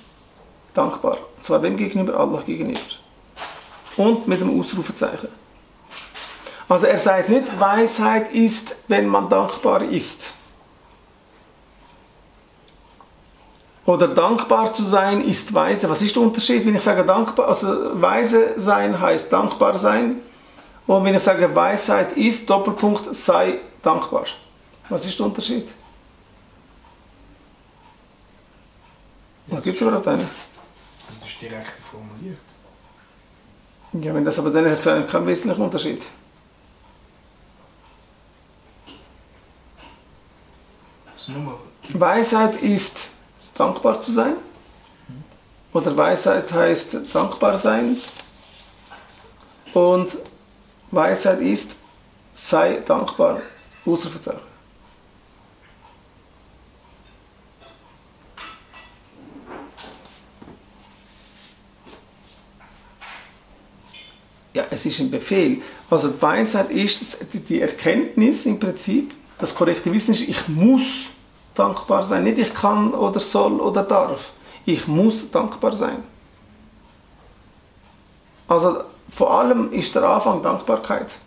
dankbar. Und zwar wem gegenüber? Allah gegenüber. Und mit dem Ausrufezeichen. Also er sagt nicht, Weisheit ist, wenn man dankbar ist. Oder dankbar zu sein ist weise. Was ist der Unterschied, wenn ich sage dankbar? Also weise sein heißt dankbar sein. Und wenn ich sage Weisheit ist, Doppelpunkt, sei dankbar. Was ist der Unterschied? Was gibt es überhaupt einen? Das ist direkt formuliert. Ja, wenn das aber dann hat es keinen wesentlichen Unterschied. Also nur mal. Weisheit ist dankbar zu sein. Oder Weisheit heißt dankbar sein. Und Weisheit ist sei dankbar. Ausrufezeichen. Ja, es ist ein Befehl. Also die Weisheit ist die Erkenntnis im Prinzip, das korrekte Wissen ist, ich muss dankbar sein. Nicht ich kann oder soll oder darf. Ich muss dankbar sein. Also vor allem ist der Anfang Dankbarkeit.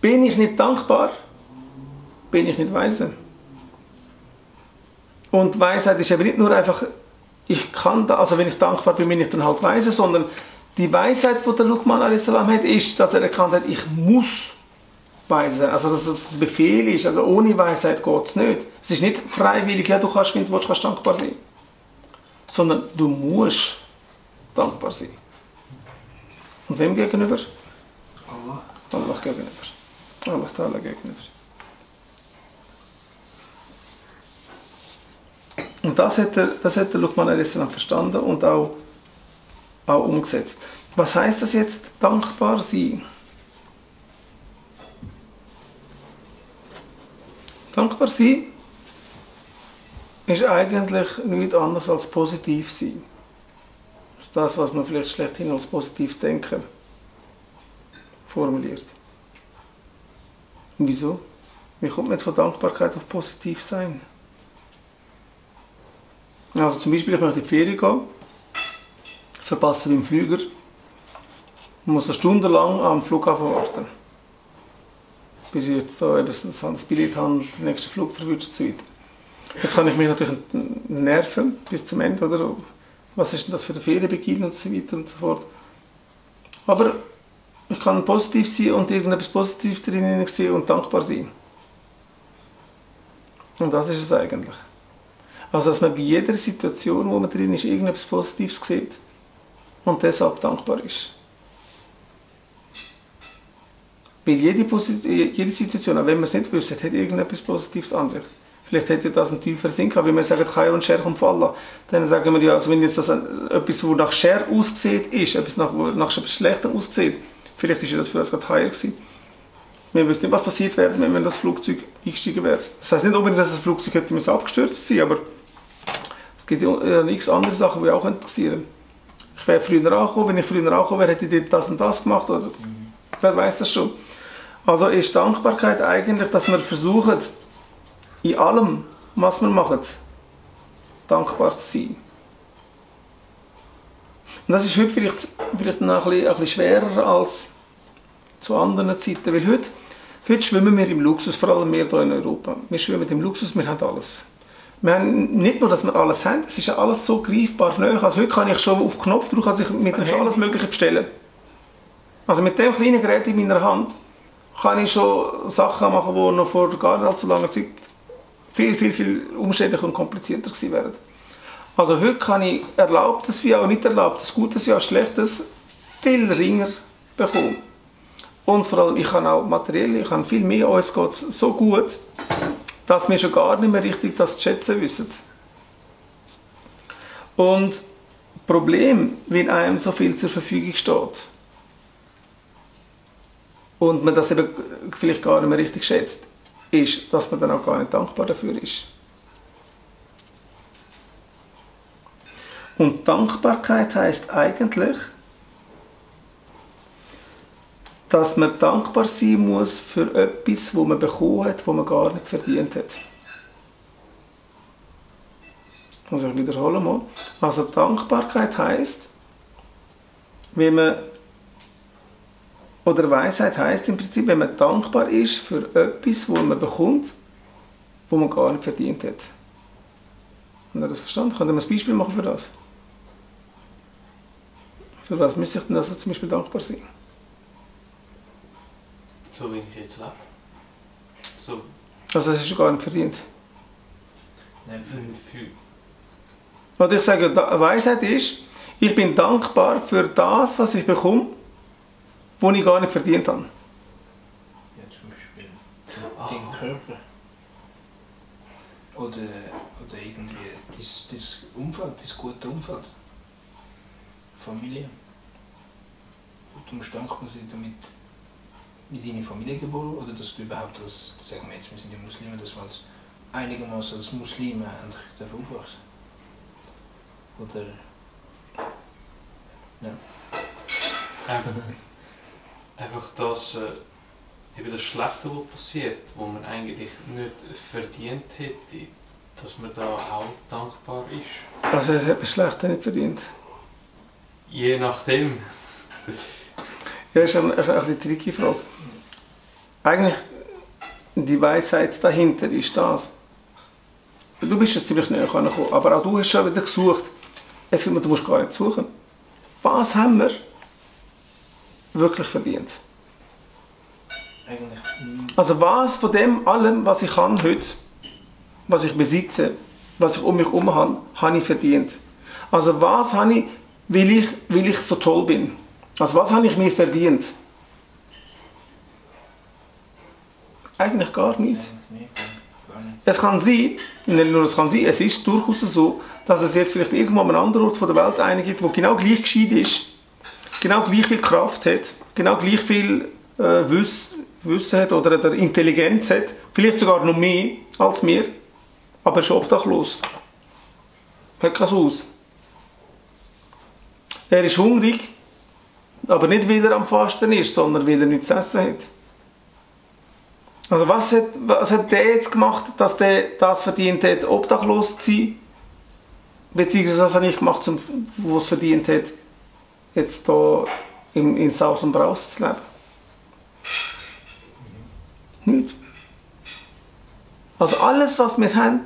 Bin ich nicht dankbar, bin ich nicht weise. Und Weisheit ist eben nicht nur einfach, ich kann da, also wenn ich dankbar bin, bin ich dann halt weise, sondern die Weisheit, die der Luqman a.s. hat, ist, dass er erkannt hat, ich muss weise sein. Also dass es ein Befehl ist. Also ohne Weisheit geht es nicht. Es ist nicht freiwillig, ja du kannst, wenn du willst, kannst dankbar sein. Sondern du musst dankbar sein. Und wem gegenüber? Allah. Allah gegenüber. Allah Ta'ala gegenüber. Und das hat der Luqman a.s. verstanden und auch umgesetzt. Was heißt das jetzt, dankbar sein? Dankbar sein ist eigentlich nichts anderes als positiv sein. Das ist das, was man vielleicht schlechthin als positives Denken formuliert. Und wieso? Wie kommt man jetzt von Dankbarkeit auf positiv sein? Also zum Beispiel, ich möchte in die Ferien gehen, verpasse beim Flüger, muss eine Stunde lang am Flughafen warten. Bis ich jetzt da eben das Billett habe, den nächsten Flug verwünscht und so weiter. Jetzt kann ich mich natürlich nerven bis zum Ende, oder? Was ist denn das für eine Ferienbeginn und so weiter und so fort. Aber ich kann positiv sein und irgendetwas Positives drin sehen und dankbar sein. Und das ist es eigentlich. Also dass man bei jeder Situation, wo man drin ist, irgendetwas Positives sieht und deshalb dankbar ist. Weil jede Situation, auch wenn man es nicht wüsste, hat irgendetwas Positives an sich. Vielleicht hätte das einen tieferen Sinn gehabt, wenn wir sagen, Khair und Scher kommt von Allah. Dann sagen wir ja, also wenn jetzt das etwas, das nach Scher aussieht, ist, etwas nach etwas Schlechtem aussieht, vielleicht ist das für uns gerade Khair gewesen. Wir wissen nicht, was passiert wäre, wenn das Flugzeug eingestiegen wäre. Das heisst nicht unbedingt, dass das Flugzeug hätte abgestürzt sein, aber es gibt ja nichts andere Sachen, die auch passieren können. Ich wäre früher angekommen, wenn ich früher angekommen wäre, hätte ich das und das gemacht, oder wer weiß das schon. Also ist Dankbarkeit eigentlich, dass wir versuchen, in allem, was wir machen, dankbar zu sein. Und das ist heute vielleicht noch ein bisschen schwerer als zu anderen Zeiten, weil heute schwimmen wir im Luxus, vor allem wir hier in Europa. Wir schwimmen im Luxus, wir haben alles. Wir haben nicht nur, dass wir alles haben, es ist ja alles so greifbar nahe. Also heute kann ich schon auf Knopfdruck mit dem schon alles Mögliche bestellen. Also mit dem kleinen Gerät in meiner Hand kann ich schon Sachen machen, die noch vor gar nicht allzu langer Zeit viel umständlicher und komplizierter gewesen wären. Also heute kann ich Erlaubtes wie auch nicht Erlaubtes, Gutes wie auch Schlechtes viel ringer bekommen. Und vor allem, ich kann auch materiell, ich kann viel mehr, uns geht es so gut, dass wir schon gar nicht mehr richtig das zu schätzen wissen. Und das Problem, wenn einem so viel zur Verfügung steht und man das eben vielleicht gar nicht mehr richtig schätzt, ist, dass man dann auch gar nicht dankbar dafür ist. Und Dankbarkeit heißt eigentlich, dass man dankbar sein muss für etwas, das man bekommen hat, das man gar nicht verdient hat. Also ich wiederhole mal. Also Dankbarkeit heisst, wenn man, oder Weisheit heisst im Prinzip, wenn man dankbar ist für etwas, das man bekommt, das man gar nicht verdient hat. Habt ihr das verstanden? Könnt ihr mir ein Beispiel machen für das? Für was müsste ich denn also zum Beispiel dankbar sein? So wie ich jetzt lebe. So, Also das ist gar nicht verdient. Nein, Und ich sage, Weisheit ist, ich bin dankbar für das, was ich bekomme, was ich gar nicht verdient habe. ja, zum Beispiel den Körper. Oder irgendwie das Umfeld, das gute Umfeld. Familie. Du musst dankbar sein, damit mit deiner Familie geboren oder dass du überhaupt als, sagen wir jetzt, wir sind ja Muslime, dass wir als einigermaßen als Muslime endlich aufwachsen. Oder ja. einfach das, eben das Schlechte, was passiert, wo man eigentlich nicht verdient hätte, dass man da auch dankbar ist. Also es hat etwas Schlechtes nicht verdient. Je nachdem. Ja, das ist eine bisschen tricky Frage. Eigentlich, die Weisheit dahinter ist das. Du bist jetzt ziemlich näher gekommen, aber auch du hast schon wieder gesucht. Du musst gar nicht suchen. Was haben wir wirklich verdient? Eigentlich. Also was von dem allem, was ich kann heute, was ich besitze, was ich um mich herum habe ich verdient. Also was habe ich, weil ich so toll bin? Also was habe ich mir verdient? Eigentlich gar nichts. Gar nicht. Es kann sein, nicht nur es kann sein, es ist durchaus so, dass es jetzt vielleicht irgendwo an einem anderen Ort der Welt einen gibt, der genau gleich gescheit ist, genau gleich viel Kraft hat, genau gleich viel Wissen hat oder Intelligenz hat, vielleicht sogar noch mehr als wir, aber er ist obdachlos. Hat kein Haus. Er ist hungrig, aber nicht weil er am Fasten ist, sondern weil er nichts zu essen hat. Also was hat der jetzt gemacht, dass der das verdient hat, obdachlos zu sein? Beziehungsweise was habe ich gemacht, wo es verdient hat, jetzt hier in Saus und Braus zu leben? Nicht. Also alles, was wir haben,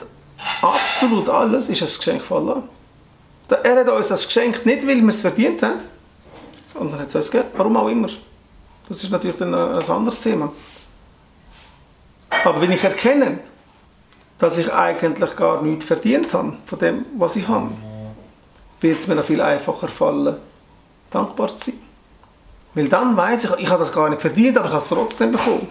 absolut alles, ist ein Geschenk von Allah. Er hat uns das geschenkt, nicht weil wir es verdient haben, sondern hat es uns gegeben, warum auch immer. Das ist natürlich dann ein anderes Thema. Aber wenn ich erkenne, dass ich eigentlich gar nichts verdient habe von dem, was ich habe, wird es mir noch viel einfacher fallen, dankbar zu sein. Weil dann weiss ich habe das gar nicht verdient, aber ich habe es trotzdem bekommen.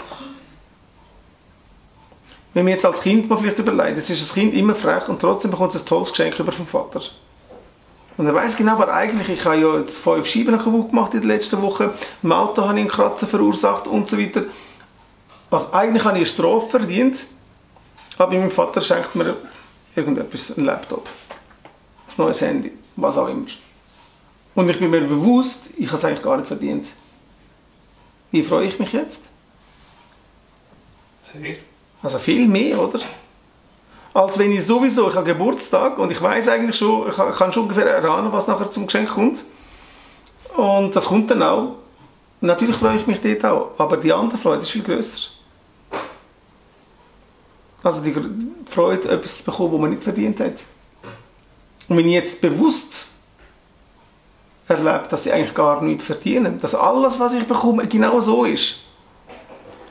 Wenn wir jetzt als Kind mal vielleicht überlegen, jetzt ist das Kind immer frech und trotzdem bekommt es ein tolles Geschenk über vom Vater. Und er weiss genau, aber eigentlich, ich habe ja jetzt 5 Scheiben kaputt gemacht in der letzten Woche, im Auto habe ich einen Kratzer verursacht und so weiter. Also eigentlich habe ich eine Strafe verdient, aber mein Vater schenkt mir irgendetwas, einen Laptop, ein neues Handy, was auch immer. Und ich bin mir bewusst, ich habe es eigentlich gar nicht verdient. Wie freue ich mich jetzt? Sehr. Also viel mehr, oder? Als wenn ich sowieso, ich habe Geburtstag und ich weiß eigentlich schon, ich kann schon ungefähr erahnen, was nachher zum Geschenk kommt. Und das kommt dann auch. Natürlich freue ich mich dort auch, aber die andere Freude ist viel grösser. Also die Freude, etwas zu bekommen, was man nicht verdient hat. Und wenn ich jetzt bewusst erlebe, dass ich eigentlich gar nichts verdiene, dass alles, was ich bekomme, genau so ist,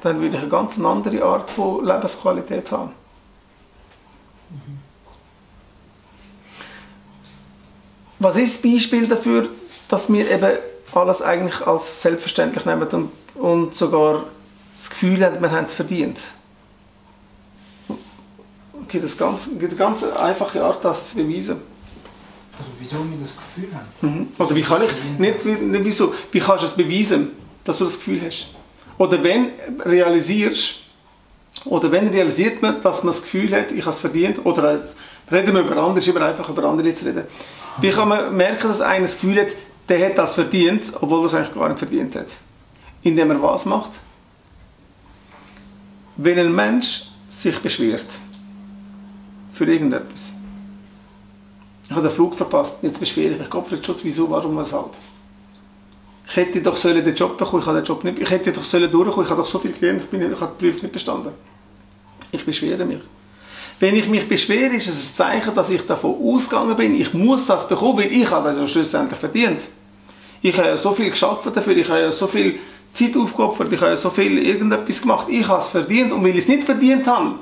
dann würde ich eine ganz andere Art von Lebensqualität haben. Was ist das Beispiel dafür, dass wir eben alles eigentlich als selbstverständlich nehmen und sogar das Gefühl haben, wir haben es verdient? Okay, das gibt eine ganz einfache Art, das zu beweisen. Also wieso wir das Gefühl haben? Oder wie kann ich, nicht wieso, wie kannst du es beweisen, dass du das Gefühl hast? Oder wenn realisiert man, dass man das Gefühl hat, ich habe es verdient, oder reden wir über andere, ist immer einfach über andere zu reden. Wie kann man merken, dass einer das Gefühl hat, der hat das verdient, obwohl er es eigentlich gar nicht verdient hat? Indem er was macht? Wenn ein Mensch sich beschwert für irgendetwas. Ich habe den Flug verpasst, jetzt beschwere ich mich. Kopfschutz, wieso, warum, weshalb? Ich hätte doch den Job bekommen, ich habe den Job nicht. Ich hätte doch durchkommen, ich habe doch so viel gelernt, ich habe die Prüfung nicht bestanden. Ich beschwere mich. Wenn ich mich beschwere, ist es ein Zeichen, dass ich davon ausgegangen bin, ich muss das bekommen, weil ich habe das ja schlussendlich verdient. Ich habe ja so viel geschafft dafür, ich habe ja so viel Zeit aufgeopfert, ich habe ja so viel irgendetwas gemacht, ich habe es verdient und weil ich es nicht verdient habe,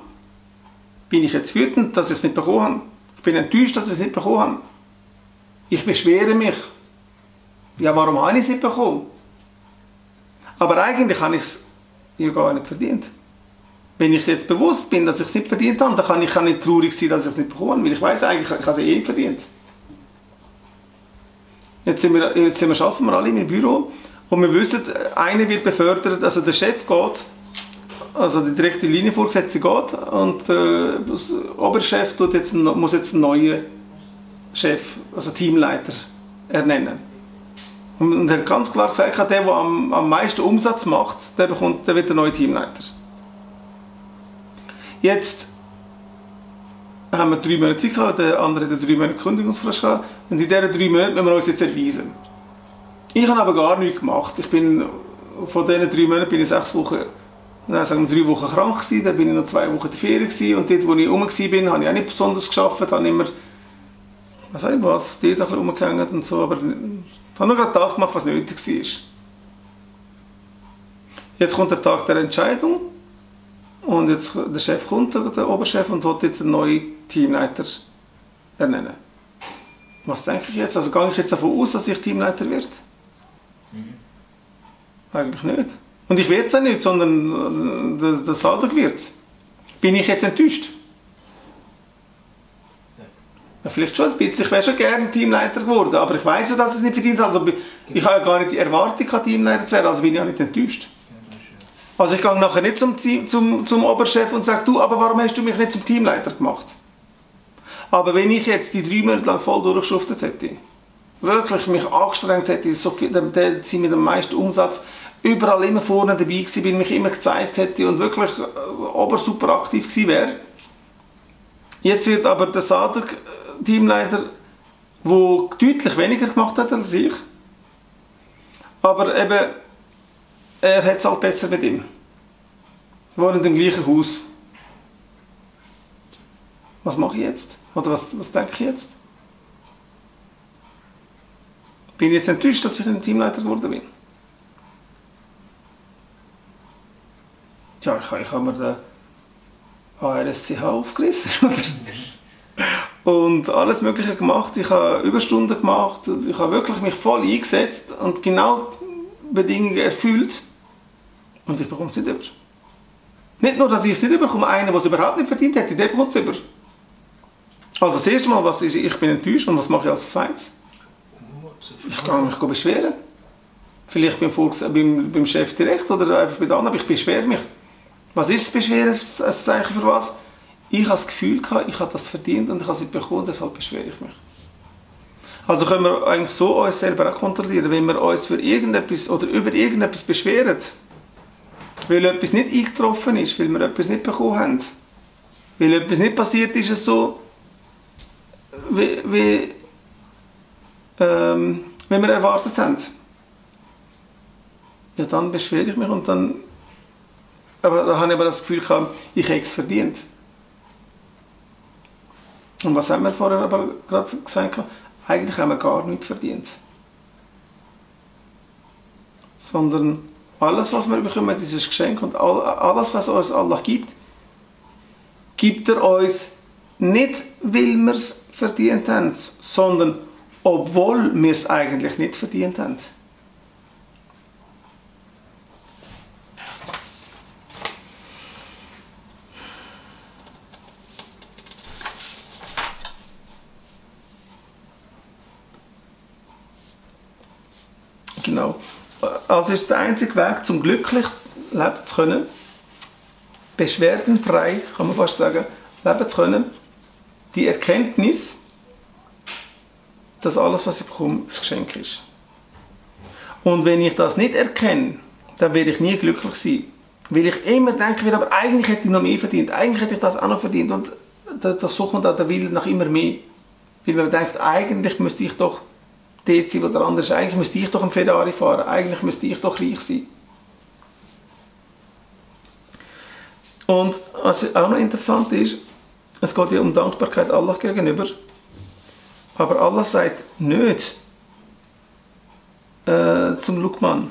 bin ich jetzt wütend, dass ich es nicht bekommen habe. Ich bin enttäuscht, dass ich es nicht bekommen habe. Ich beschwere mich. Ja, warum habe ich es nicht bekommen? Aber eigentlich habe ich es ja gar nicht verdient. Wenn ich jetzt bewusst bin, dass ich es nicht verdient habe, dann kann ich nicht traurig sein, dass ich es nicht bekommen habe, weil ich weiß eigentlich, ich habe es eh nicht verdient. Jetzt arbeiten wir alle im Büro und wir wissen, einer wird befördert, also der Chef geht, also die direkte Linienvorgesetzte geht und der Oberchef muss jetzt einen neuen Chef, also Teamleiter, ernennen. Und er hat ganz klar gesagt, der am meisten Umsatz macht, der wird der neue Teamleiter. Jetzt haben wir 3 Monate Zeit gehabt, der andere hat 3 Monate Kündigungsfrist gehabt und in diesen 3 Monaten müssen wir uns jetzt erweisen. Ich habe aber gar nichts gemacht. Von diesen 3 Monaten bin ich 6 Wochen, sagen wir 3 Wochen krank gewesen, dann bin ich noch 2 Wochen in der Ferien gewesen und dort, wo ich rum war, habe ich auch nicht besonders gearbeitet, habe immer, was weiß ich was, dort ein bisschen rumgehängt und so, aber ich habe nur gerade das gemacht, was nötig war. Jetzt kommt der Tag der Entscheidung. Und jetzt der Chef kommt, der Oberchef, und will jetzt einen neuen Teamleiter ernennen. Was denke ich jetzt? Also gehe ich jetzt davon aus, dass ich Teamleiter werde? Eigentlich nicht. Und ich werde es auch nicht, sondern der Sadok wird es. Bin ich jetzt enttäuscht? Ja, vielleicht schon ein bisschen. Ich wäre schon gerne Teamleiter geworden, aber ich weiß ja, dass es nicht verdient hat. Also ich habe ja gar nicht die Erwartung, Teamleiter zu werden, also bin ich auch nicht enttäuscht. Also ich gehe nachher nicht zum Oberchef und sage, du, aber warum hast du mich nicht zum Teamleiter gemacht? Aber wenn ich jetzt die 3 Monate lang voll durchgeschuftet hätte, wirklich mich angestrengt hätte, so viel, sie mit dem meisten Umsatz, überall immer vorne dabei gewesen bin, mich immer gezeigt hätte und wirklich super aktiv gewesen wäre. Jetzt wird aber der Sadok Teamleiter, der deutlich weniger gemacht hat als ich, aber eben er hat es halt besser mit ihm. Wir wohnen im gleichen Haus. Was mache ich jetzt? Oder was denke ich jetzt? Bin ich jetzt enttäuscht, dass ich ein Teamleiter geworden bin? Tja, ich habe mir den ARSCH aufgerissen. Und alles Mögliche gemacht. Ich habe Überstunden gemacht. Ich habe wirklich mich voll eingesetzt und genau die Bedingungen erfüllt. Und ich bekomme es nicht über. Nicht nur, dass ich es nicht überkomme, einer, der es überhaupt nicht verdient hätte, der bekommt es über. Also das erste Mal, ich bin enttäuscht und was mache ich als zweites? Ich kann mich beschweren. Vielleicht beim Chef direkt oder einfach bei den anderen, aber ich beschwere mich. Was ist das Beschweren, ein Zeichen für was? Ich habe das Gefühl gehabt, ich habe das verdient und ich habe es nicht bekommen, deshalb beschwere ich mich. Also können wir eigentlich so uns selber auch kontrollieren, wenn wir uns für irgendetwas oder über irgendetwas beschweren, weil etwas nicht eingetroffen ist, weil wir etwas nicht bekommen haben, weil etwas nicht passiert ist, es so, wie wir erwartet haben. Ja, dann beschwere ich mich und dann, aber da habe ich aber das Gefühl gehabt, ich hätte es verdient. Und was haben wir vorher aber gerade gesagt? Eigentlich haben wir gar nichts verdient. Sondern alles, was wir bekommen, dieses Geschenk und alles, was uns Allah gibt, gibt er uns nicht, weil wir es verdient haben, sondern obwohl wir es eigentlich nicht verdient haben. Genau. Also ist der einzige Weg, zum glücklich leben zu können, beschwerdenfrei, kann man fast sagen, leben zu können, die Erkenntnis, dass alles, was ich bekomme, ein Geschenk ist. Und wenn ich das nicht erkenne, dann werde ich nie glücklich sein. Weil ich immer denke, aber eigentlich hätte ich noch mehr verdient, eigentlich hätte ich das auch noch verdient. Und so kommt auch der Wille nach immer mehr. Weil man denkt, eigentlich müsste ich doch dort sein, wo der andere ist. Eigentlich müsste ich doch einen Ferrari fahren. Eigentlich müsste ich doch reich sein. Und was auch noch interessant ist, Es geht ja um Dankbarkeit Allah gegenüber. Aber Allah sagt nicht zum Luqman,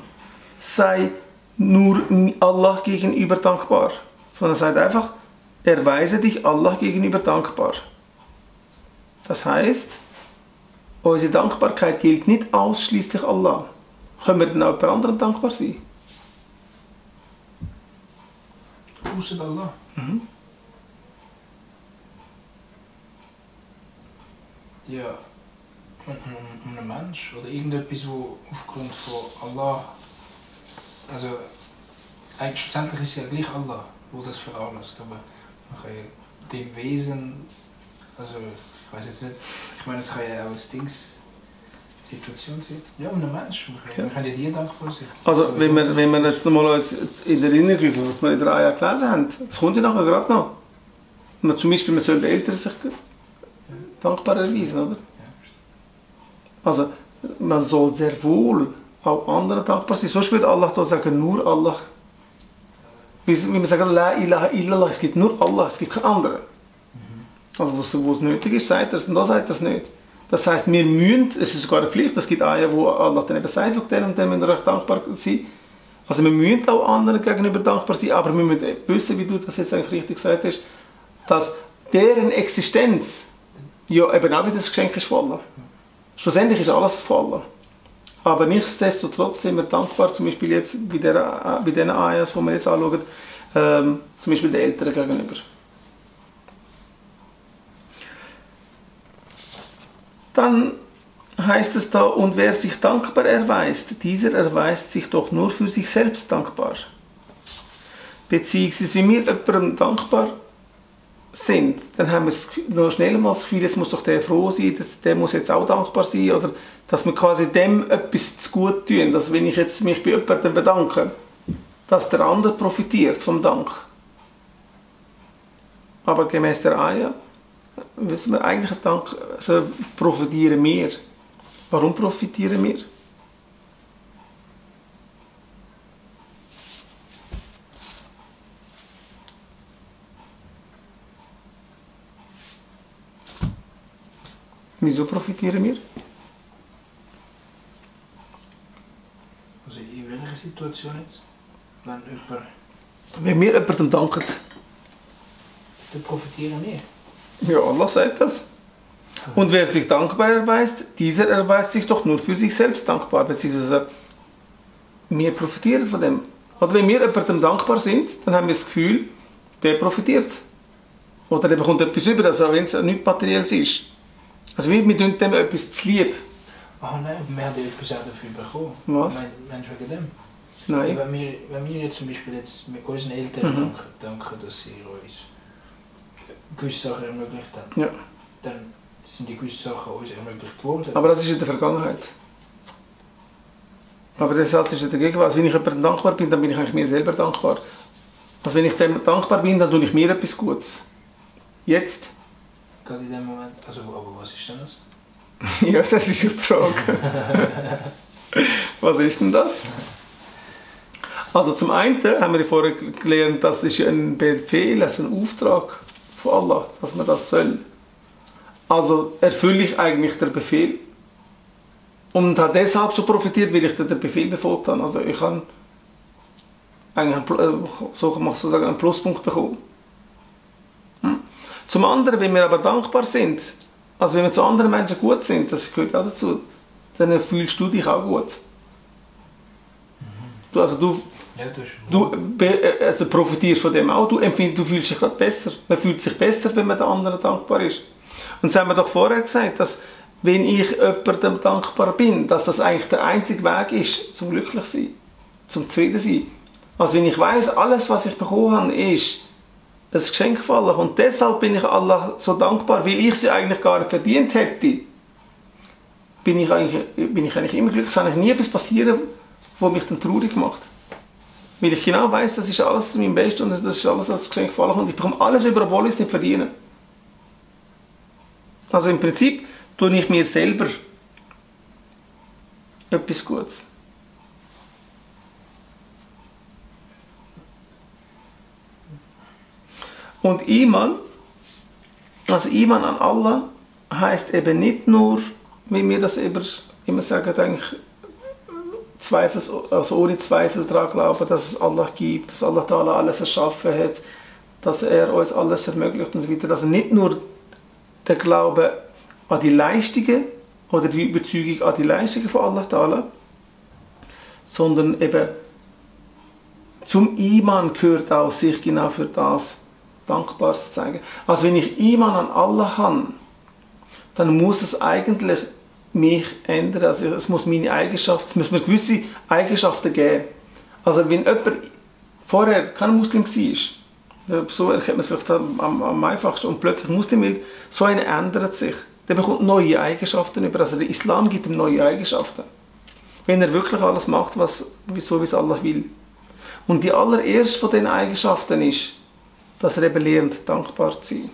sei nur Allah gegenüber dankbar. Sondern er sagt einfach, erweise dich Allah gegenüber dankbar. Das heißt, unsere Dankbarkeit gilt nicht ausschließlich Allah. Können wir dann auch bei anderen dankbar sein? Außer Allah. Mhm. Ja, ein Mensch oder irgendetwas, wo aufgrund von Allah, also eigentlich schlussendlich ist es ja gleich Allah, wo das veranlasst, aber man kann ja dem Wesen, also ich weiß jetzt nicht, ich meine, es kann ja auch als Situation sein. Ja, ein Mensch, man kann ja dir dankbar sein. Also wenn wir jetzt nochmal uns in Erinnerung rufen, was wir in der Ayah gelesen haben, das kommt ja nachher gerade noch. Zum Beispiel, man soll den Eltern sich dankbar erweisen, oder? Also man soll sehr wohl auch anderen dankbar sein. Sonst würde Allah da sagen, nur Allah. Wie wir sagen, La ilaha illallah, es gibt nur Allah, es gibt keinen anderen. Also wo es nötig ist, sagt er es, und da sagt er es nicht. Das heisst, wir müssen, es ist sogar eine Pflicht, es gibt Ayah, wo Allah dann eben sagt, und dann müssen wir euch dankbar sein. Also wir müssen auch anderen gegenüber dankbar sein, aber wir müssen wissen, wie du das jetzt eigentlich richtig gesagt hast, dass deren Existenz ja eben auch wieder das Geschenk ist von Allah. Schlussendlich ist alles von Allah. Aber nichtsdestotrotz sind wir dankbar, zum Beispiel jetzt bei den Ayahs, die wir jetzt anschauen, zum Beispiel den Eltern gegenüber. Dann heißt es da, und wer sich dankbar erweist, dieser erweist sich doch nur für sich selbst dankbar. Beziehungsweise, wenn wir jemandem dankbar sind, dann haben wir noch schnell mal das Gefühl, jetzt muss doch der froh sein, der muss jetzt auch dankbar sein, oder dass wir quasi dem etwas zu gut tun, dass wenn ich jetzt mich bei jemandem bedanke, dass der andere profitiert vom Dank. Aber gemäß der Ayah wissen wir eigentlich, Dank, also profitieren wir. Warum profitieren wir? Wieso profitieren wir? Also in welcher Situation jetzt? Wenn wir jemandem danken, dann profitieren wir. ja, Allah sagt das. Und wer sich dankbar erweist, dieser erweist sich doch nur für sich selbst dankbar, beziehungsweise wir profitieren von dem. Oder wenn wir jemandem dankbar sind, dann haben wir das Gefühl, der profitiert. Oder der bekommt etwas über, also wenn es nichts Materielles ist. Also wir tun dem etwas zu lieb. Ah nein, wir haben etwas auch dafür bekommen. Was? Meinst du wegen dem? Nein. Wenn wir jetzt zum Beispiel jetzt mit unseren Eltern danken, dass sie uns gewisse Sachen ermöglicht haben, Ja. dann sind die gewisse Sachen uns ermöglicht worden. Aber das ist in der Vergangenheit. Aber der Satz ist in der Gegenwart. Also wenn ich jemandem dankbar bin, dann bin ich eigentlich mir selber dankbar. Also wenn ich dem dankbar bin, dann tue ich mir etwas Gutes. Jetzt. Gerade in dem Moment. Also, aber was ist denn das? Ja, das ist eine Frage. Was ist denn das? Also zum einen haben wir vorher gelernt, das ist ein Befehl, also ein Auftrag von Allah, dass man das soll. Also erfülle ich eigentlich den Befehl und habe deshalb so profitiert, weil ich den Befehl befolgt habe. Also ich habe eigentlich einen Pluspunkt bekommen. Zum anderen, wenn wir aber dankbar sind, also wenn wir zu anderen Menschen gut sind, das gehört auch dazu, dann fühlst du dich auch gut. Du profitierst von dem auch, du fühlst dich gerade besser. Man fühlt sich besser, wenn man den anderen dankbar ist. Und das haben wir doch vorher gesagt, dass wenn ich jemandem dankbar bin, dass das eigentlich der einzige Weg ist, zum glücklich sein, zum zufrieden sein. Also wenn ich weiß, alles was ich bekommen habe, ist ein Geschenk von Allah und deshalb bin ich Allah so dankbar, weil ich sie eigentlich gar nicht verdient hätte, bin ich eigentlich immer glücklich. Es kann eigentlich nie etwas passieren, was mich dann traurig macht. Weil ich genau weiß, das ist alles zu meinem Besten und das ist alles als Geschenk von Allah und ich bekomme alles über, obwohl ich es nicht verdiene. Also im Prinzip tue ich mir selber etwas Gutes. Und Iman Also Iman an Allah heißt eben nicht nur, wie wir das immer sagen, eigentlich also ohne Zweifel daran glauben, dass es Allah gibt, dass Allah Ta'ala alles erschaffen hat, dass er uns alles ermöglicht und so weiter. Also nicht nur der Glaube an die Leistungen oder die Überzeugung an die Leistungen von Allah Ta'ala, sondern eben zum Iman gehört auch, sich genau für das dankbar zu zeigen. Also wenn ich Iman an Allah habe, dann muss es eigentlich mich ändern. Also es muss meine Eigenschaften, es muss mir gewisse Eigenschaften geben. Also wenn jemand vorher kein Muslim war, so erkennt man es vielleicht am einfachsten, und plötzlich Muslim wird, so einer ändert sich. Der bekommt neue Eigenschaften über. Also der Islam gibt ihm neue Eigenschaften. Wenn er wirklich alles macht, so wie es Allah will. Und die allererste von diesen Eigenschaften ist, dass er eben lernt, dankbar zu sein.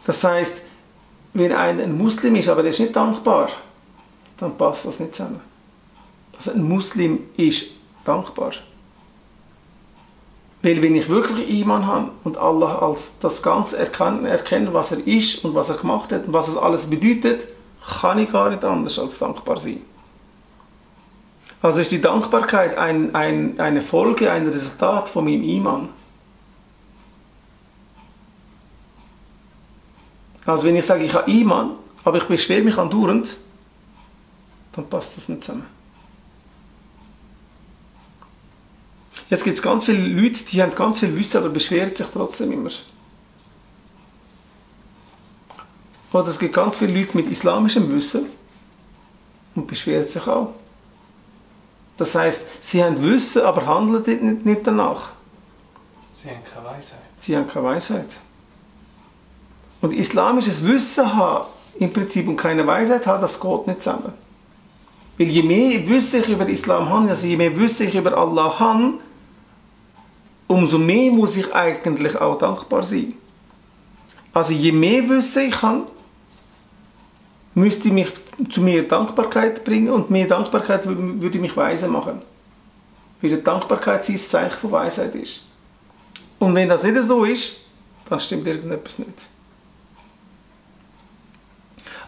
Das heisst, wenn einer ein Muslim ist, aber er ist nicht dankbar, dann passt das nicht zusammen. Also ein Muslim ist dankbar. Weil wenn ich wirklich Iman habe und Allah als das Ganze erkenne, was er ist und was er gemacht hat und was es alles bedeutet, kann ich gar nicht anders als dankbar sein. Also ist die Dankbarkeit eine Folge, ein Resultat von meinem Iman. Also wenn ich sage, ich habe Iman, aber ich beschwere mich andauernd, dann passt das nicht zusammen. Jetzt gibt es ganz viele Leute, die haben ganz viel Wissen, aber beschweren sich trotzdem immer. Oder es gibt ganz viele Leute mit islamischem Wissen und beschweren sich auch. Das heisst, sie haben Wissen, aber handeln nicht danach. Sie haben keine Weisheit. Sie haben keine Weisheit. Und islamisches Wissen haben im Prinzip und keine Weisheit haben, das geht nicht zusammen. Weil je mehr Wissen ich über Islam habe, also je mehr Wissen ich über Allah habe, umso mehr muss ich eigentlich auch dankbar sein. Also je mehr Wissen ich habe, müsste mich zu mehr Dankbarkeit bringen, und mehr Dankbarkeit würde mich weise machen. Weil die Dankbarkeit sein Zeichen von Weisheit ist. Und wenn das nicht so ist, dann stimmt irgendetwas nicht.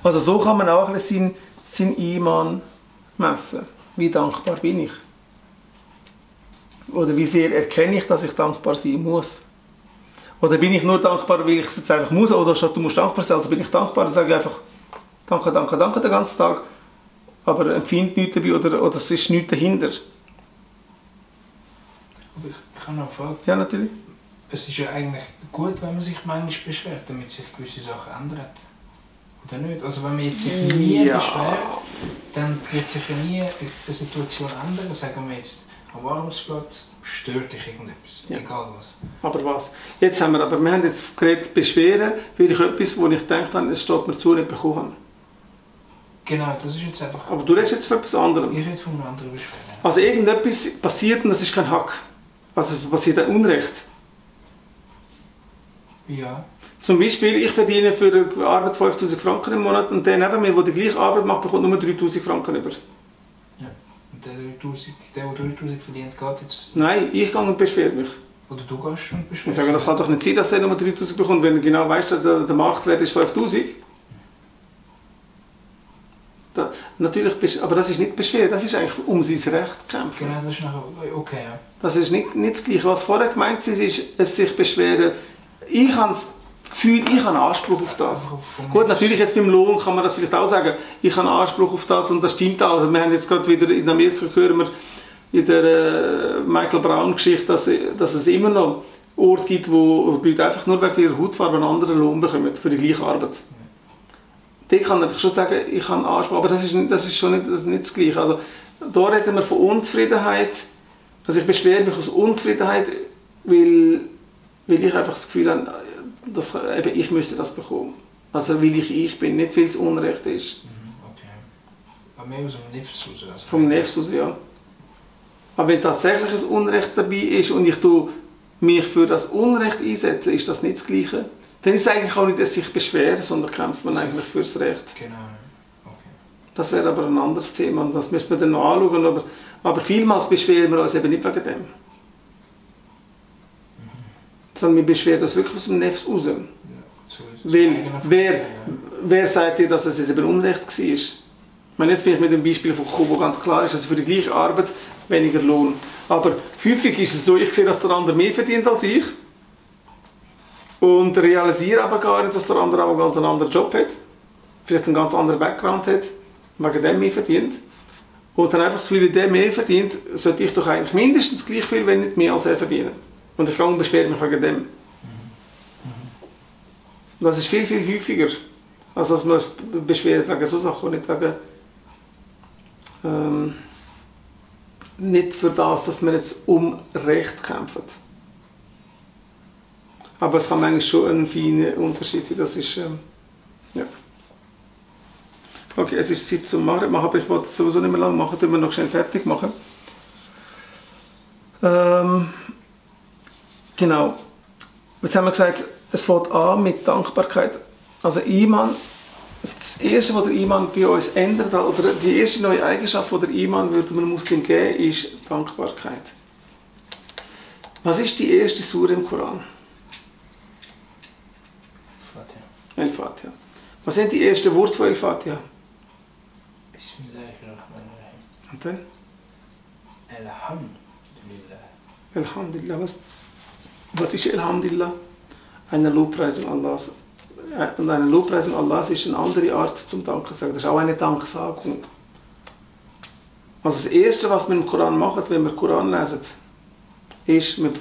Also so kann man auch sein Iman messen. Wie dankbar bin ich? Oder wie sehr erkenne ich, dass ich dankbar sein muss? Oder bin ich nur dankbar, weil ich es jetzt einfach muss? Oder statt du musst dankbar sein, also bin ich dankbar und sage einfach danke, danke, danke den ganzen Tag, aber empfinde nichts dabei oder es ist nichts dahinter. Aber ich kann noch fragen. Ja, natürlich. Es ist ja eigentlich gut, wenn man sich manchmal beschwert, damit sich gewisse Sachen ändern. Oder nicht? Also wenn man jetzt sich nie beschwert, dann wird sich ja nie eine Situation ändern. Sagen wir jetzt, am Arbeitsplatz stört dich irgendetwas, egal was. Aber was? Wir haben jetzt geredet, beschweren, weil ich etwas, wo ich gedacht habe, es steht mir zu, nicht bekommen habe. Genau, das ist jetzt einfach... Aber du redest jetzt von etwas anderem. Ich rede von einem anderen Beschweren. Also irgendetwas passiert und das ist kein Hack. Also es passiert ein Unrecht. Ja. Zum Beispiel, ich verdiene für die Arbeit 5'000 Franken im Monat und der neben mir, der die gleiche Arbeit macht, bekommt nur 3'000 Franken über. Ja. Und der 3'000 verdient, geht jetzt... Nein, ich gehe und beschwere mich. Oder du gehst und beschwerst. Ich sage, das kann doch nicht sein, dass der nur 3'000 bekommt, wenn du genau weißt, der Marktwert ist 5'000. Natürlich, aber das ist nicht Beschweren, das ist eigentlich um sein Recht kämpfen. Genau, das ist nachher okay. Ja. Das ist nicht das Gleiche. Was vorher gemeint ist, es sich beschweren. Ich habe das Gefühl, ich habe Anspruch auf das. Gut, natürlich jetzt beim Lohn kann man das vielleicht auch sagen, ich habe Anspruch auf das und das stimmt auch. Also wir haben jetzt gerade wieder in Amerika hören wir in der Michael Brown Geschichte, dass es immer noch Orte gibt, wo die Leute einfach nur wegen ihrer Hautfarbe einen anderen Lohn bekommen für die gleiche Arbeit. Da kann ich schon sagen, ich habe Anspruch, aber das ist schon nicht das Gleiche. Also, da reden wir von Unzufriedenheit. Also ich beschwere mich aus Unzufriedenheit, weil ich einfach das Gefühl habe, dass eben ich müsste das bekommen. Also weil ich bin, nicht weil es Unrecht ist. Okay. Aber mehr aus dem Nefs raus. Also vom Nefs aus, ja. Aber wenn tatsächlich ein Unrecht dabei ist und ich mich für das Unrecht einsetze, ist das nicht das Gleiche. Dann ist es eigentlich auch nicht, dass sich beschweren, sondern kämpft man eigentlich fürs Recht. Genau. Okay. Das wäre aber ein anderes Thema und das müssen wir dann noch anschauen. Aber vielmals beschweren wir uns eben nicht wegen dem. sondern wir beschweren das wirklich aus dem Nefs raus. Ja, so ist es. Weil, Eigener wer, Verkehr, wer sagt dir, dass es eben Unrecht war? Ich meine, jetzt bin ich mit dem Beispiel von Kubo ganz klar ist, also für die gleiche Arbeit weniger Lohn. Aber häufig ist es so, ich sehe, dass der andere mehr verdient als ich und realisiere aber gar nicht, dass der andere auch einen ganz anderen Job hat, vielleicht einen ganz anderen Background hat, wegen dem mehr verdient. Und dann einfach das Gefühl, wenn der mehr verdient, sollte ich doch eigentlich mindestens gleich viel, wenn nicht mehr als er verdienen. Und ich gehe und beschwere mich wegen dem. Das ist viel, viel häufiger, als dass man beschwert wegen so Sachen und nicht wegen nicht für das, dass wir jetzt um Recht kämpfen. Aber es kann eigentlich schon ein feiner Unterschied sein. Das ist, ja. Okay, es ist Zeit zum Machen, aber ich wollte es sowieso nicht mehr lange machen, damit wir noch schnell fertig machen. Genau. Jetzt haben wir gesagt, es fängt an mit Dankbarkeit. Also Iman, das Erste, was der Iman bei uns ändert, oder die erste neue Eigenschaft, die der Iman würde einem Muslim geben, ist Dankbarkeit. Was ist die erste Sure im Koran? Fatiha. El-Fatiha. Was sind die ersten Worte von El-Fatiha? Bismillahirrahmanirrahim. Und dann? Alhamdulillah. Alhamdulillah. Was ist Alhamdulillah? Eine Lobpreisung Allahs. Und eine Lobpreisung Allahs ist eine andere Art zum Danken sagen. Das ist auch eine Danksagung. Also das Erste, was wir im Koran machen, wenn wir den Koran lesen, ist, wir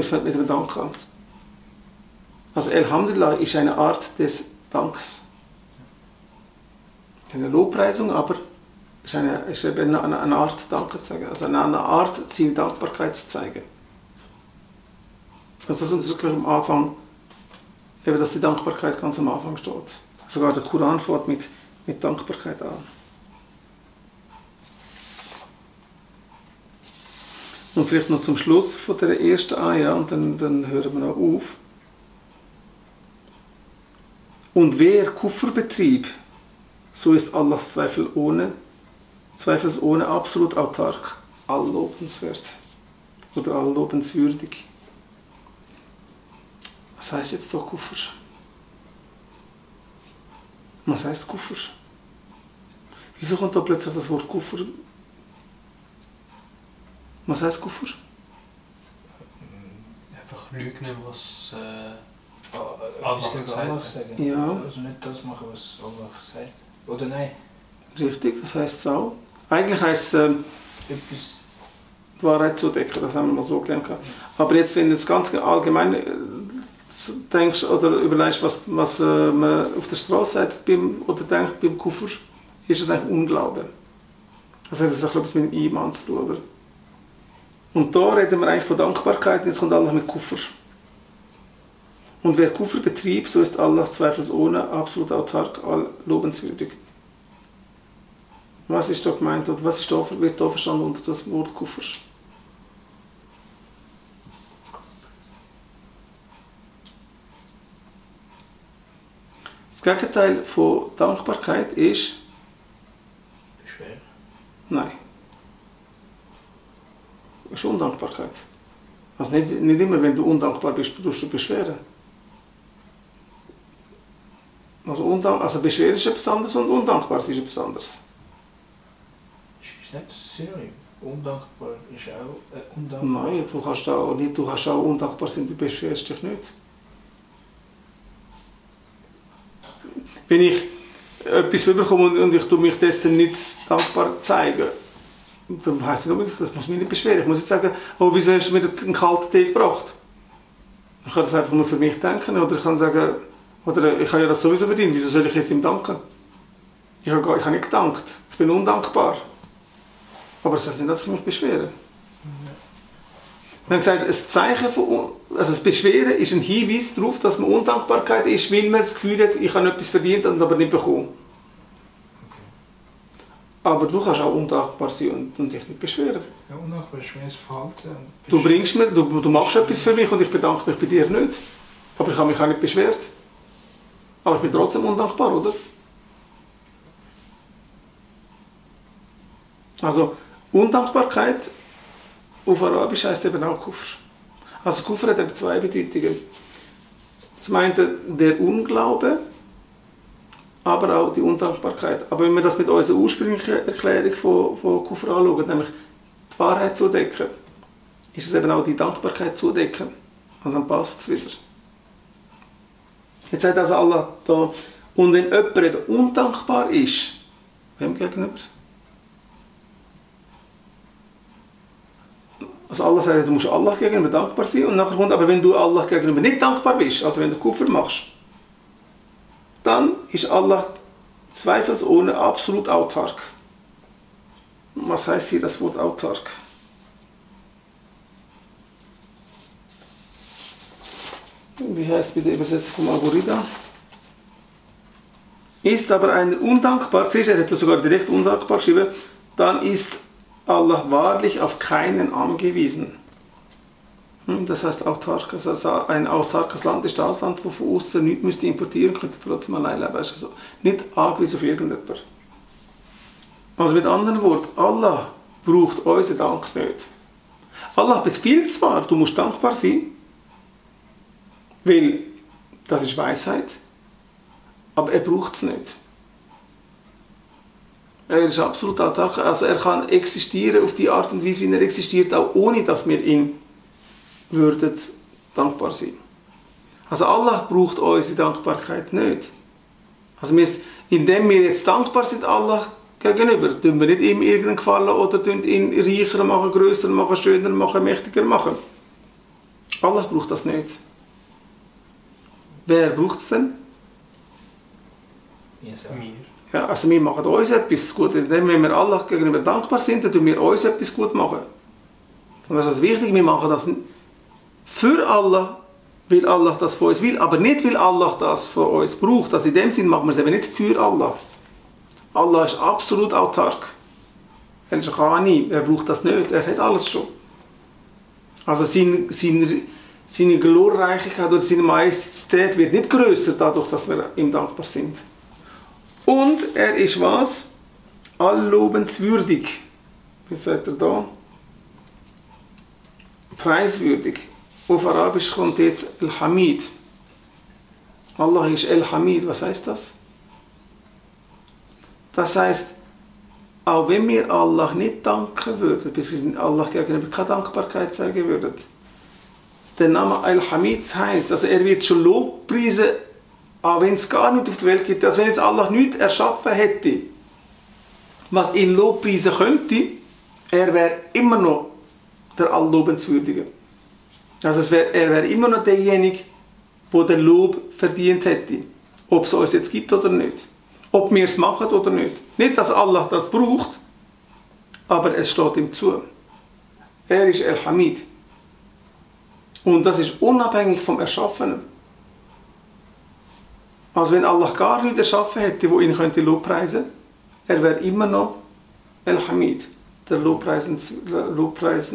fangen mit dem Dank an. Also Alhamdulillah ist eine Art des Danks. Eine Lobpreisung, aber ist eben eine Art Danke zu sagen. Also eine Art, seine Dankbarkeit zu zeigen. Also das ist uns wirklich am Anfang, eben, dass die Dankbarkeit ganz am Anfang steht. Sogar der Koran fängt mit Dankbarkeit an. Und vielleicht noch zum Schluss von der ersten Ayah, und dann hören wir noch auf. Und wer Kufr betrieb, so ist Allahs zweifelsohne absolut autark, allobenswert oder allobenswürdig. Was heißt jetzt doch Kufr? Was heißt Kufr? Wieso kommt da plötzlich das Wort Kufr? Was heißt Kufr? Einfach lügen, was Etwas Allah gegen Allah gesagt hat. sagen. Ja. Also nicht das machen, was Allah sagt. Oder nein? Richtig, das heißt es auch. Eigentlich heißt es Etwas. die Wahrheit zu decken, das haben wir mal so gelernt. Aber jetzt, wenn du jetzt ganz allgemein denkst oder überlegst, was man auf der Straße sagt oder denkt beim Kufr, ist das eigentlich Unglaube. Das hat das auch etwas mit dem Iman zu tun, oder? Und da reden wir eigentlich von Dankbarkeit, und jetzt kommt Allah mit Kufr. Und wer Kufr betrieb, so ist Allah zweifelsohne absolut autark, lobenswürdig. Was ist da gemeint, oder was wird da verstanden unter das Wort Kufr? Das Gegenteil von Dankbarkeit ist Beschweren. nein. Das ist Undankbarkeit. Also nicht immer, wenn du undankbar bist, tust du beschweren. Also beschweren ist etwas anderes und undankbar ist etwas anderes. Ist nicht Synonym. Undankbar ist auch undankbar. Nein, du kannst auch undankbar sein, du beschwerst dich nicht. Wenn ich etwas bekomme und ich tue mich dessen nicht dankbar zeigen, dann heisst es nur, ich muss mich nicht beschweren. Ich muss jetzt sagen, oh, wieso hast du mir einen kalten Tee gebracht? Ich kann das einfach nur für mich denken, oder ich kann sagen, oder ich habe ja das sowieso verdient, wieso soll ich jetzt ihm danken? Ich habe nicht gedankt, ich bin undankbar. Aber das heißt nicht, dass ich mich beschwere. Wir haben gesagt, das Beschweren ist ein Hinweis darauf, dass man Undankbarkeit ist, weil man das Gefühl hat, ich habe etwas verdient und aber nicht bekommen. Aber du kannst auch undankbar sein und dich nicht beschweren. Ja, undankbar ist mehr das Verhalten. Du machst etwas für mich und ich bedanke mich bei dir nicht. Aber ich habe mich auch nicht beschwert. Aber ich bin trotzdem undankbar, oder? Also, Undankbarkeit auf Arabisch heisst eben auch Kufr. Also Kufr hat eben zwei Bedeutungen. Zum einen der Unglaube, aber auch die Undankbarkeit. Aber wenn wir das mit unserer ursprünglichen Erklärung von Kufr anschauen, nämlich die Wahrheit zudecken, ist es eben auch die Dankbarkeit zudecken. Also dann passt es wieder. Jetzt sagt also Allah da, und wenn jemand eben undankbar ist, wem gegenüber? Also Allah sagt, du musst Allah gegenüber dankbar sein und nachher kommt, aber wenn du Allah gegenüber nicht dankbar bist, also wenn du Kufr machst, dann ist Allah zweifelsohne absolut autark. Was heißt hier das Wort autark? Wie heißt es bei der Übersetzung von Abu Rida? Ist aber einer undankbar, siehst du, er hätte sogar direkt undankbar geschrieben, dann ist Allah wahrlich auf keinen angewiesen. Das heißt autark. Also ein autarkes Land ist das Land, das von außen nichts müsste importieren, könnte trotzdem allein leben. Also nicht angewiesen auf irgendjemanden. Also mit anderen Worten, Allah braucht unseren Dank nicht. Allah befiehlt zwar, du musst dankbar sein, weil das ist Weisheit, aber er braucht es nicht. Er ist absolut autark, also er kann existieren auf die Art und Weise, wie er existiert, auch ohne dass wir ihn würden dankbar sein. Also Allah braucht unsere Dankbarkeit nicht. Also indem wir jetzt dankbar sind Allah gegenüber, tun wir nicht ihm irgendeinen Gefallen oder ihn reicher machen, grösser machen, schöner machen, mächtiger machen. Allah braucht das nicht. Wer braucht es denn? Wir. Ja, also wir machen uns etwas gut. Wenn wir Allah gegenüber dankbar sind, dann tun wir uns etwas gut machen. Und das ist wichtig, wir machen das für Allah, weil Allah das von uns will, aber nicht, weil Allah das von uns braucht. Also in dem Sinn machen wir es eben nicht für Allah. Allah ist absolut autark. Er ist Ghani, er braucht das nicht, er hat alles schon. Also seine Glorreichkeit oder seine Majestät wird nicht grösser dadurch, dass wir ihm dankbar sind. Und er ist was? Allobenswürdig. Wie sagt er da? Preiswürdig. Auf Arabisch kommt dort El-Hamid. Allah ist El-Hamid. Was heißt das? Das heißt, auch wenn wir Allah nicht danken würden, bis wir Allah gegenüber keine Dankbarkeit zeigen würden, der Name El-Hamid heißt, also er wird schon Lobpreisen, auch wenn es gar nicht auf der Welt gibt. Also wenn jetzt Allah nichts erschaffen hätte, was ihn Lobpreisen könnte, er wäre immer noch der Allobenswürdige. Also er wäre immer noch derjenige, der den Lob verdient hätte. Ob es uns jetzt gibt oder nicht. Ob wir es machen oder nicht. Nicht, dass Allah das braucht, aber es steht ihm zu. Er ist El-Hamid. Und das ist unabhängig vom Erschaffenen. Also wenn Allah gar nichts erschaffen hätte, wo ihn könnte Lobpreisen, er wäre immer noch El-Hamid, der Lobpreisen,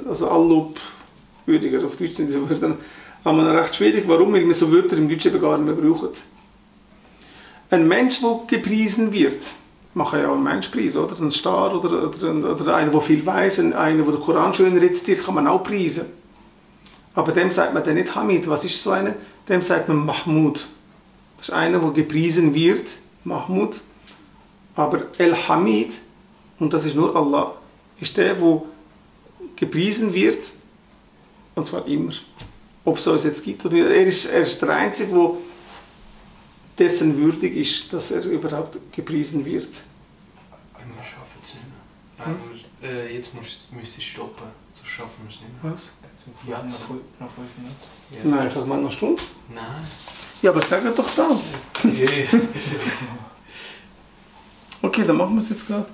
also Allobwürdiger. Auf Deutsch sind diese Wörter recht schwierig. Warum? Weil wir so Wörter im Deutschen eben gar nicht mehr brauchen. Ein Mensch, der gepriesen wird, machen ja auch einen Menschpreis, oder? Ein Star oder einer, der viel weiss, einer, der den Koran schön rezitiert, kann man auch preisen. Aber dem sagt man dann nicht Hamid. Was ist so einer? Dem sagt man Mahmud. Das ist einer, der gepriesen wird, Mahmud. Aber El-Hamid, und das ist nur Allah, ist der, der gepriesen wird, und zwar immer. Ob es uns jetzt gibt oder nicht. Er ist der Einzige, der dessen würdig ist, dass er überhaupt gepriesen wird. Wir schaffen es nicht mehr. Nein, jetzt müsst ihr stoppen, sonst schaffen wir es nicht mehr. Was? Jetzt sind wir noch 5 Minuten. Ja. Nein, ich habe noch eine Stunde. Nein. Ja, aber sag doch das. Okay, dann machen wir es jetzt gerade.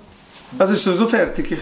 Also ist so fertig.